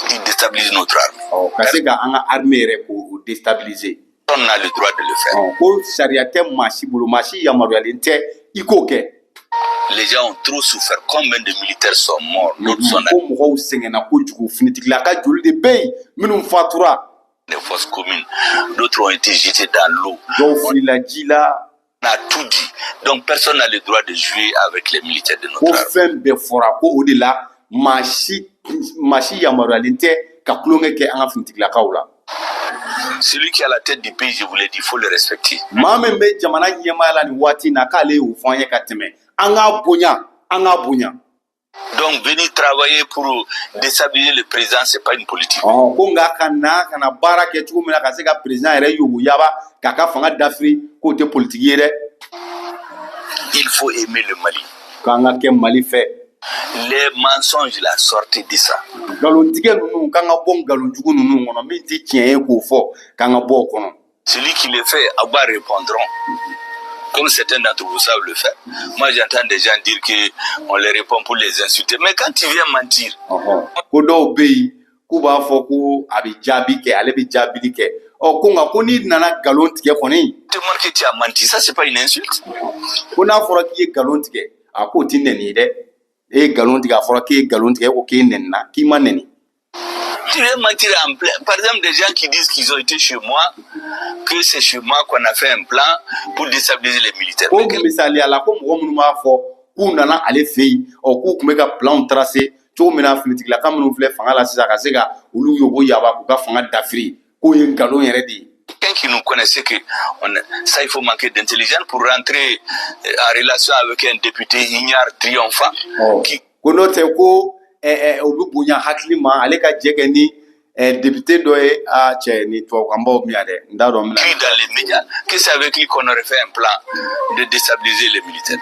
Qui déstabilise notre armée. Ɔ, ka se ka an ka armée yɛrɛ k'o déstabiliser. Personne n'a le droit de le faire. Ɔ, ko sariya tɛ maa si bolo, maa si yamaruyalen tɛ i k'o kɛ. Les gens ont trop souffert. Combien de militaires sont morts? D'autres sont Ko mɔgɔw sɛgɛnna kojugu, finitigilaka joli de bɛ yen minnu fatura? Dans les fosses communes. D'autres ont été jetés dans l'eau. Dɔw filila ji la. On a tout dit. Donc personne n'a le droit de jouer avec les militaires de Ko notre armée. fɛn bɛɛ fɔra, ko o de la maa si yamaruyalen tɛ ka tulonkɛ kɛ an ka finitigilakaw la. Celui qui est à la tête du pays, je vous l'ai dit, il faut le respecter. Maa min bɛ jamana ɲɛmaaya la nin waati in na, k'ale y'o fɔ an ye ka tɛmɛ, an k'a bonya, an k'a bonya. Donc venir travailler pour déstabiliser le président, c'est pas une politique. Ɔhɔn, ko nka ka na ka na baara kɛ cogo min na ka se ka président yɛrɛ yoboyaba k'a ka fanga dafiri, k'o tɛ politiki ye dɛ. Il faut aimer le Mali. K'an ka kɛ Mali fɛ. Les mensonges, la sortie de ça. Nkalontigɛ ninnu, k'an ka bɔ nkalonjugu ninnu kɔnɔ, min tɛ tiɲɛ ye k'o fɔ, k'an ka bɔ o kɔnɔ. Celui qui le fait, Abba répondront. Comme certains d'entre vous savent le faire. Moi, j'entends des gens dire qu'on les répond pour les insulter. Mais quand tu viens mentir, Ɔhɔn, ko dɔw bɛ yen k'u b'a fɔ ko a bɛ jaabi kɛ, ale bɛ jaabili kɛ. Ɔ, ko nka ko n'i nana nkalon tigɛ kɔni, te montre que tu as menti, ça, c'est pas une insulte. Ko n'a fɔra k'i ye nkalon tigɛ, a k'o ti nɛni ye dɛ. E ye nkalon tigɛ, a fɔra k'e ye nkalon tigɛ, e ko k'e nɛnina, k'i ma nɛni. Tu viens mentir en plein. Par exemple, des gens qui disent qu'ils ont été chez moi, que c'est chez moi qu'on a fait un plan pour déstabiliser les militaires. Ko Mais quel- misaliya la, ko mɔgɔ minnu b'a fɔ k'u nana ale fɛ yen, ɔ, k'u tun bɛ ka planw tracer cogo min na finitigilaka minnu filɛ fanga la sisan, ka se ka olu yobo yaba k'u ka fanga dafiri, k'o ye nkalon yɛrɛ de ye. Quelqu'un qui nous connaissait que ça, il faut manquer d'intelligence pour rentrer en relation avec un député ignare triomphant Ɔ, qui ko n'o tɛ, ko ɛ ɛ o bɛ bonya hakili ma, ale ka jɛ kɛ ni député dɔ ye. A cɛ ni tubabukanbaw bɛ yan dɛ, n t'a dɔn n bɛna. Crie dans les médias que c'est avec lui qu'on aurait fait un plan de déstabiliser les militaires.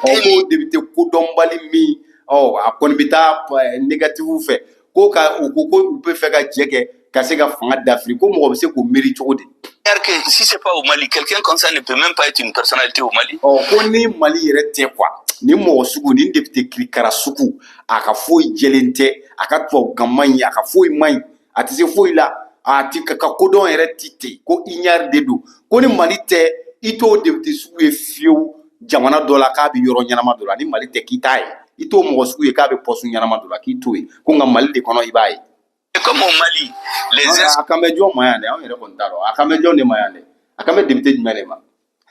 Ɔ, ko député kodɔnbali min, ɔ, a kɔni bɛ taa négatif fɛ, ko ka u ko u bɛ fɛ ka jɛ kɛ ka se ka fanga dafiri, ko mɔgɔ bɛ se k'o miiri cogo di? C'est-à-dire que si c'est pas au Mali, quelqu'un comme ça ne peut même pas être une personnalité au Mali. Ɔ, ko ni Mali yɛrɛ tɛ quoi, ni mɔgɔ sugu ni député kirikara sugu, a ka foyi jɛlen tɛ, a ka tubabukan man ɲi, a ka foyi man ɲi, a tɛ se foyi la, a ti ka kodɔn yɛrɛ ti ten, ko ignare de don, ko ni Mali tɛ, i t'o député sugu ye fiyewu jamana dɔ la k'a bɛ yɔrɔ ɲɛnama dɔ la. Ni Mali tɛ, k'i t'a ye, i t'o mɔgɔ sugu ye k'a bɛ poste ɲɛnama dɔ la, k'i t'o ye, ko nka Mali de kɔnɔ i b'a ye. Et comme au Mali, les A kan bɛ jɔn ma yan dɛ? Anw yɛrɛ kɔni t'a dɔn a kan bɛ jɔn de ma yan dɛ. A kan bɛ député jumɛn de ma?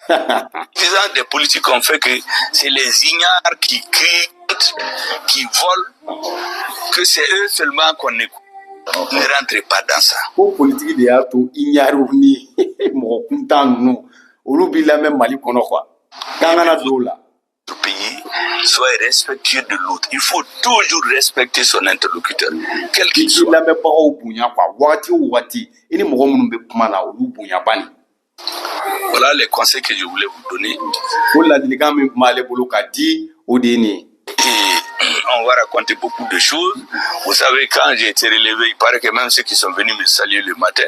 Insuffisance des politiques ont fait que c'est les ignares qui crient, qui volent, que c'est eux seulement qu'on écoute. Ne rentrez pas dans ça. Ko politiki de y'a to ignarew ni mɔgɔ kuntan ninnu, olu b'i lamɛn Mali kɔnɔ quoi, k'an kana don o la. Pays, soyez respectueux de l'autre. Il faut toujours respecter son interlocuteur, quel I qu'il k'i soit. lamɛnbagaw bonya quoi, wagati o wagati i ni mɔgɔ minnu bɛ kuma na, olu bonya bani. Voilà les conseils que je voulais vous donner. Ko ladilikan min tun b'ale bolo ka di, o de ye nin ye. Et on va raconter beaucoup de choses. Vous savez, quand j'ai été relevé, il paraît que même ceux qui sont venus me saluer le matin,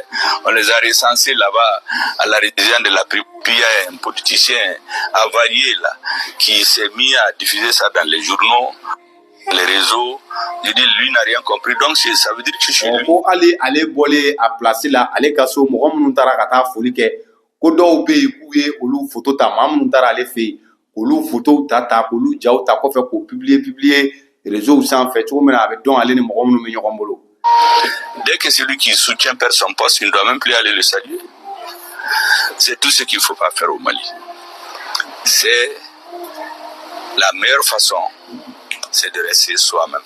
on les a recensés là-bas à la résidence de la Puis il y a un politicien avarié là, qui s'est mis à diffuser ça dans les journaux. Les réseaux, je dis, lui n'a rien compris. Donc ça veut dire que chez lui. Ko hali ale bɔlen a place la, ale ka so, mɔgɔ minnu taara ka taa foli kɛ, ko dɔw bɛ yen k'u ye olu photo ta, maa minnu taara ale fɛ yen, k'olu photow ta ta, k'olu jaw ta kɔfɛ, k'o publier publier réseau sanfɛ cogo min na, a bɛ dɔn ale ni mɔgɔ minnu bɛ ɲɔgɔn bolo. Dès que celui qui soutient perd son poste, il ne doit même plus aller le saluer. C'est tout ce qu'il ne faut pas faire au Mali. C'est la meilleure façon, c'est de rester soi-même.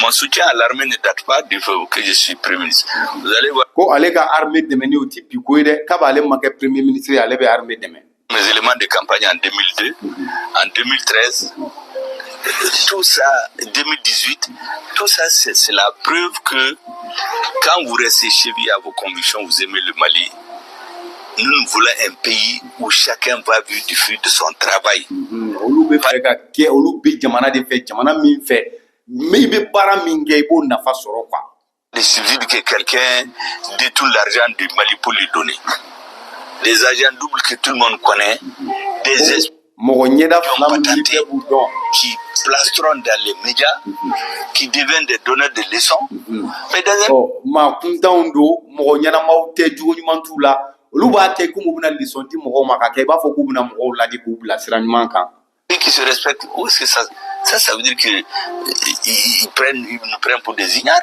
Mon soutien à l'armée ne date pas du fait que je suis Premier ministre. Vous allez voir Ko ale ka armée dɛmɛni, o ti bi ko ye dɛ, k'a b'ale ma kɛ premier ministre ye, ale bɛ armée dɛmɛ. Mes éléments de campagne en 2002, en 2013, tout ça, 2018, tout ça, c'est la preuve que quand vous restez chevillé à vos convictions, vous aimez le Mali. Nous, nous voulons un pays où chacun va vivre du fruit de son travail. Olu bɛ fɛ ka kɛ, olu bɛ jamana de fɛ, jamana min fɛ, mais i bɛ baara min kɛ, i b'o nafa sɔrɔ quoi. Il suffit que quelqu'un détourne l'argent du Mali pour lui donner. Des agents doubles que tout le monde connaît, des Mɔgɔ ɲɛda fila minnu ni bɛɛ b'u dɔn. Qui plasteront dans les médias, qui deviennent des donneurs de leçons. Mais dans un Ɔ, maa kuntanw don, mɔgɔ ɲɛnamaw tɛ, jogo ɲuman t'u la. Olu b'a kɛ komi u bɛna leçon di mɔgɔw ma, ka kɛ i b'a fɔ k'u bɛna mɔgɔw ladi, k'u bila sira ɲuman kan. Pays qui se respecte, où est-ce que ça, ça veut dire que ils nous prennent pour des ignares.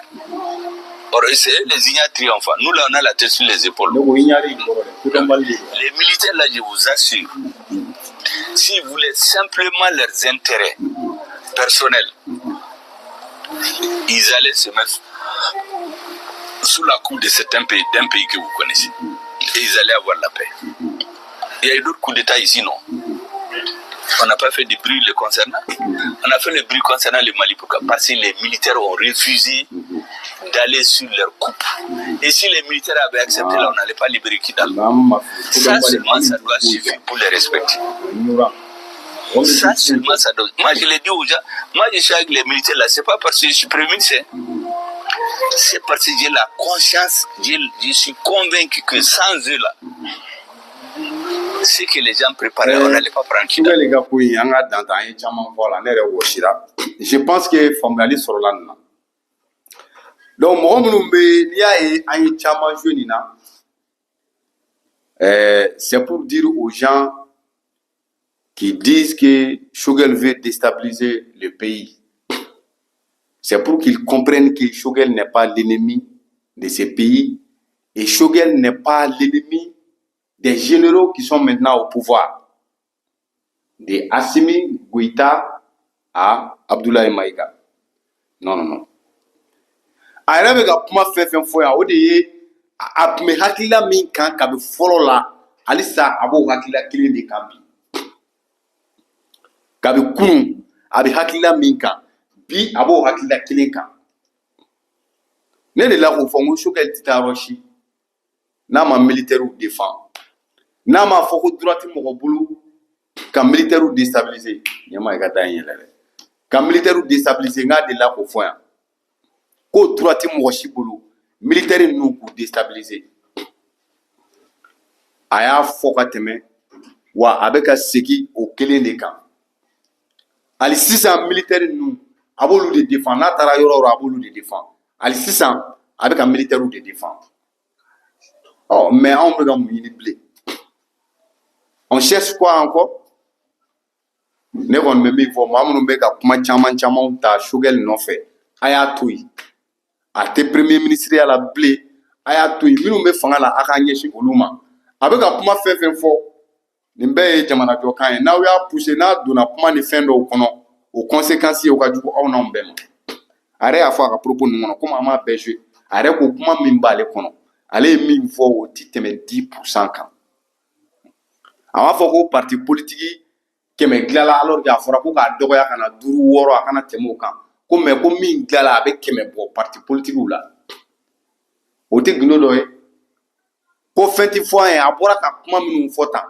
Or, c'est eux, les ignares triomphants. Nous, là, on a la tête sur les épaules. Ne ko ignare in kɔrɔ dɛ, kodɔnbali de don. Les militaires, là, je vous assure, s'ils voulaient simplement leurs intérêts personnels, ils allaient se mettre sous la coupe de certains pays, d'un pays que vous connaissez. Et ils allaient avoir la paix. Il y a eu d'autres coups d'État ici, non? On n'a pas fait de bruit le concernant. On a fait le bruit concernant le Mali. Pourquoi? Parce que les militaires ont refusé d'aller sur leur coupe. Et si les militaires avaient accepté, là, on n'allait pas libérer Kidal. Ça seulement, ça doit suffire pour les respecter. Ça seulement, ça doit. Moi, je l'ai dit aux gens, moi, je suis avec les militaires là, c'est pas parce que je suis premier ministre, hein. C'est parce que j'ai la conscience, je suis convaincu que sans eux là, ce que les gens préparaient, on n'allait pas prendre Kidal. Choguel ka ko in, an ka dan ta, an ye caman fɔ a la, ne yɛrɛ wɔsira. Je pense que faamuyali sɔrɔla nin na. Donc mɔgɔ minnu bɛ, n'i y'a ye an ye caman joué nin na, c'est pour dire aux gens qui disent que Choguel veut déstabiliser le pays. C'est pour qu'ils comprennent que Choguel n'est pas l'ennemi de ce pays et Choguel n'est pas l'ennemi des généraux qui sont maintenant au pouvoir, de Assimi Goïta à Abdoulaye Maïga. Non, non, non. A yɛrɛ bɛ ka kuma fɛn fɛn fɔ yan, o de ye a tun bɛ hakilila min kan kabi fɔlɔ la, halisa a b'o hakilila kelen de kan bi. Kabi kunun a bɛ hakilila min kan, bi a b'o hakilila kelen kan. Ne de la k'o fɔ n ko Choguel tɛ taa yɔrɔ si n'a ma militaires défend, n'a ma fɔ ko droit tɛ mɔgɔ bolo ka militaires déstabiliser. Ɲɛma i ka da in yɛlɛ dɛ, ka militaires déstabiliser. N k'a delila k'o fɔ yan ko droit tɛ mɔgɔ si bolo militaire ninnu k'u déstabiliser. A y'a fɔ ka tɛmɛ wa, a bɛ ka segin o kelen de kan hali sisan. Militaire ninnu, a b'olu de défend. N'a taara yɔrɔ o yɔrɔ, a b'olu de défend. Hali sisan a bɛ ka militaires de défend. Ɔ, mais anw bɛ ka mun ɲini bilen? On cherche quoi encore? Ne kɔni bɛ min fɔ, maa minnu bɛ ka kuma caman camanw ta Choguel nɔfɛ, a y'a to yen. A tɛ premier ministre ya la bilen, a y'a to yen. Minnu bɛ fanga la, a k'a ɲɛsin olu ma. A bɛ ka kuma fɛn fɛn fɔ, nin bɛɛ ye jamanajɔkan ye. N'aw y'a pousser, n'a donna kuma ni fɛn dɔw kɔnɔ, o conséquences ye, o ka jugu aw n'anw bɛɛ ma. A yɛrɛ y'a fɔ a ka propos ninnu kɔnɔ, komi an m'a bɛɛ joué, a yɛrɛ ko kuma min b'ale kɔnɔ, ale ye min fɔ, o ti tɛmɛ 10% kan. A b'a fɔ ko parti politique 100 dilanla, alors que a fɔra ko k'a dɔgɔya ka na duuru, wɔɔrɔ, a kana tɛmɛ o kan. Ko mais ko min dilanla, a bɛ 100 bɔ parti politique la, o tɛ gundo dɔ ye. Ko fɛn ti fɔ an ye. A bɔra ka kuma minnu fɔ tan,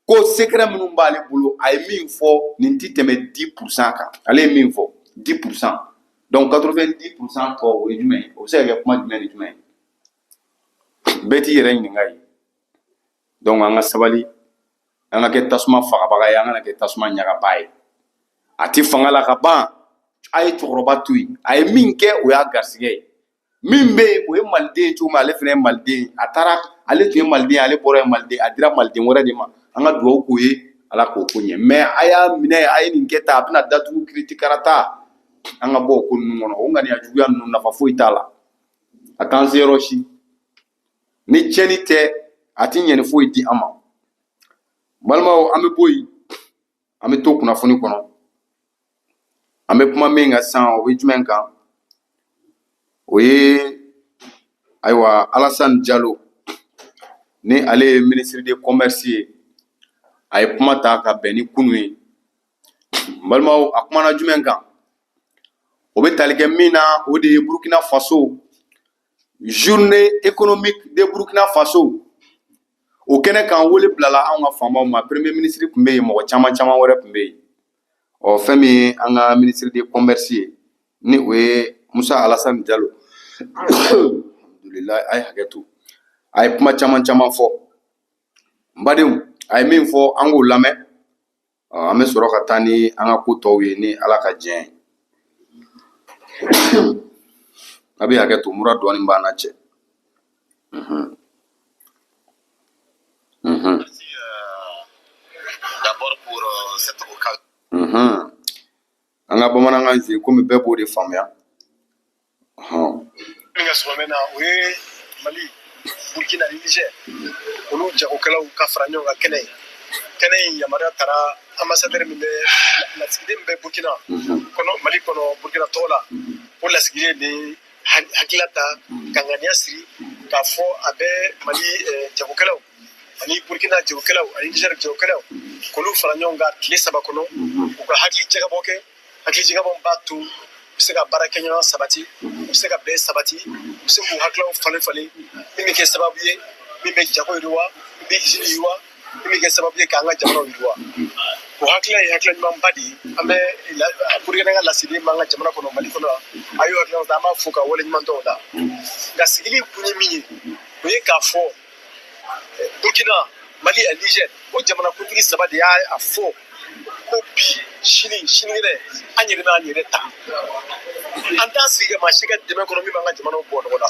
ko secret minnu b'ale bolo, a ye min fɔ, nin ti tɛmɛ 10% kan. Ale ye min fɔ, 10%, donc 90% tɔ, o ye jumɛn ye? O bɛ se ka kɛ kuma jumɛn ni jumɛn ye? Bɛɛ t'i yɛrɛ ɲininka yen. Donc an ka sabali, an ka kɛ tasuma fagabaga ye, an kana kɛ tasuma ɲagaba ye. A ti fanga la ka ban. A ye cɛkɔrɔba to yen, a ye min kɛ, o y'a garisɛgɛ ye. Min bɛ yen, o ye maliden ye cogo min, ale fana ye maliden ye. A taara, ale tun ye maliden ye, ale bɔra ye maliden, a dira maliden wɛrɛ de ma. An ka dugawu k'o ye, Ala k'o ko ɲɛ. Mais a y'a minɛ, a ye nin kɛ tan, a bɛna datugu kiriti karata. An ka bɔ o ko ninnu kɔnɔ, o ŋaniya juguya ninnu, nafa foyi t'a la, a t'an se yɔrɔ si. Ni tiɲɛni tɛ, a ti ɲɛni foyi di an ma. Balimaw, an bɛ bɔ yen, an bɛ to kunnafoni kɔnɔ. An bɛ kuma min kan sisan, o bɛ jumɛn kan? O ye, ayiwa, Alassane Diallo, ni ale ye ministre de commerce ye, a ye kuma ta ka bɛn ni kunu ye. N balimaw, a kumana jumɛn kan? O bɛ tali kɛ min na, o de ye Burkina Faso, journée économique de Burkina Faso. O kɛnɛ kan, wele bilala anw ka faamaw ma. Premier ministre tun bɛ yen, mɔgɔ caman caman wɛrɛ tun bɛ yen. Ɔ, fɛn min ye an ka ministre de commerce ye, ni o ye Musa Alassane Diallo, alhamdulilayi, a ye hakɛ to, a ye kuma caman caman fɔ. N badenw, a ye min fɔ, an k'o lamɛn. An bɛ sɔrɔ ka taa ni an ka ko tɔw ye, ni Ala ka diɲɛ ye. A bɛ hakɛ to, mura dɔɔnin b'an na cɛ. Merci d'abord pour cette occasion. An ka bamanankan jouer, komi bɛɛ b'o de faamuya. Min ka sɔgɔmɛ na, o ye Mali, Burkina ni Niger, olu jagokɛlaw ka fara ɲɔgɔn kan kɛnɛ ye. Kɛnɛ in yamaruya taara ambassadeur min bɛ, lasigiden min bɛ Burkina kɔnɔ, Mali kɔnɔ, Burkina tɔgɔ la. O lasigiden de hakilila ta ka ŋaniya siri k'a fɔ a bɛ Mali jagokɛlaw ani Burkina jagokɛlaw ani Niger jagokɛlaw, k'olu fara ɲɔgɔn kan tile 3 kɔnɔ, u ka hakili jagabɔ kɛ. Hakili jagabɔ b'a to u bɛ se ka baarakɛɲɔgɔn sabati, u bɛ se ka bɛn sabati, u bɛ se k'u hakililaw falen falen, min bɛ kɛ sababu ye min bɛ jago yiriwa, min bɛ usine yiriwa, min bɛ kɛ sababu ye k'an ka jamanaw yiriwa. O hakilila ye hakilila ɲumanba de ye. An bɛ Burkina ka lasigiden b'an ka jamana kɔnɔ, Mali kɔnɔ yan, a y'o hakilina ta, an b'a fo ka waleɲuman dɔn o la. Nka sigili kun ye min ye, o ye k'a fɔ Burkina, Mali ani Niger, o jamanakuntigi 3 de y'a fɔ ko bi, sini, sinikɛnɛ, an yɛrɛ b'an yɛrɛ ta. An t'an sigi ka maa si ka dɛmɛ kɔnɔ min b'an ka jamanaw bɔ nɔgɔ la.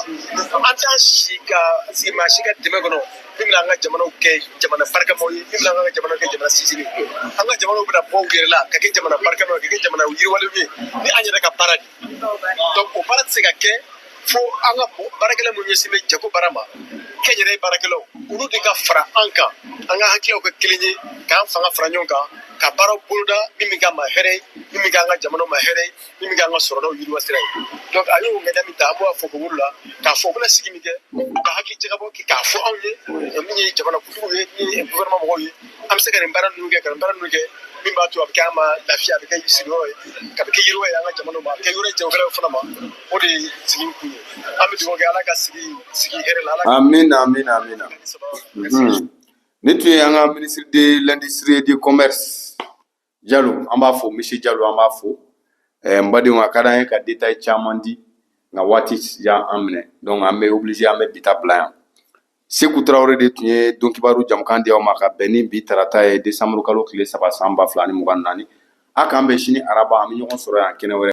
An t'an si ka sigi maa si ka dɛmɛ kɔnɔ min bɛna an ka jamanaw kɛ jamana barikamaw ye, min bɛna an ka jamanaw kɛ jamana sinsinni ye. An ka jamanaw bɛna bɔ u yɛrɛ la ka kɛ jamana barikamaw ye, ka kɛ jamana yiriwalenw ye ni an yɛrɛ ka baara de ye. Donc o baara tɛ se ka kɛ fo an ka baarakɛla minnu ɲɛsin bɛ jago baara ma, kɛnyɛrɛye baarakɛlaw, olu de ka fara an kan, an ka hakililaw kɛ kelen ye, k'an fanga fara ɲɔgɔn kan, ka baaraw boloda min bɛ k'an ma hɛrɛ ye, min bɛ k'an ka jamanaw ma hɛrɛ ye, min bɛ k'an ka sɔrɔdaw yiriwa sira ye. Donc a y'o ŋaniya min ta, an b'a fɔ ko wolo la k'a fɔ u bɛna sigi min kɛ, u ka hakili jagabɔ kɛ k'a fɔ anw ye, min ye jamanakuntigiw ye, min ye gouvernement mɔgɔw ye, an bɛ se ka nin baara ninnu kɛ, ka nin baara ninnu kɛ, min b'a to a bɛ kɛ an ma lafiya, a bɛ kɛ sigiyɔrɔ ye, a bɛ kɛ yiriwa ye an ka jamanaw ma, a bɛ kɛ yɔrɔ ye jagokɛlaw fana ma. O de ye sigi kun ye. An bɛ dugawu kɛ, Ala ka sigi sigi hɛrɛ la. Ala Amina, amina, amina. Nin tun ye an ka ministre de l'industrie et du commerce Diallo, an b'a fo, monsieur Diallo, an b'a fo. N badenw, a ka d'an ye ka détail caman di, nka waati y'an minɛ, donc an bɛ obligé, an bɛ bi ta bila yan. Seku Tarawele de tun ye don kibaru jamukan di aw ma ka bɛn ni bi tarata ye, décembre kalo tile 3, san 2024. A k'an bɛn sini araba, an bɛ ɲɔgɔn sɔrɔ yan kɛnɛ wɛrɛ.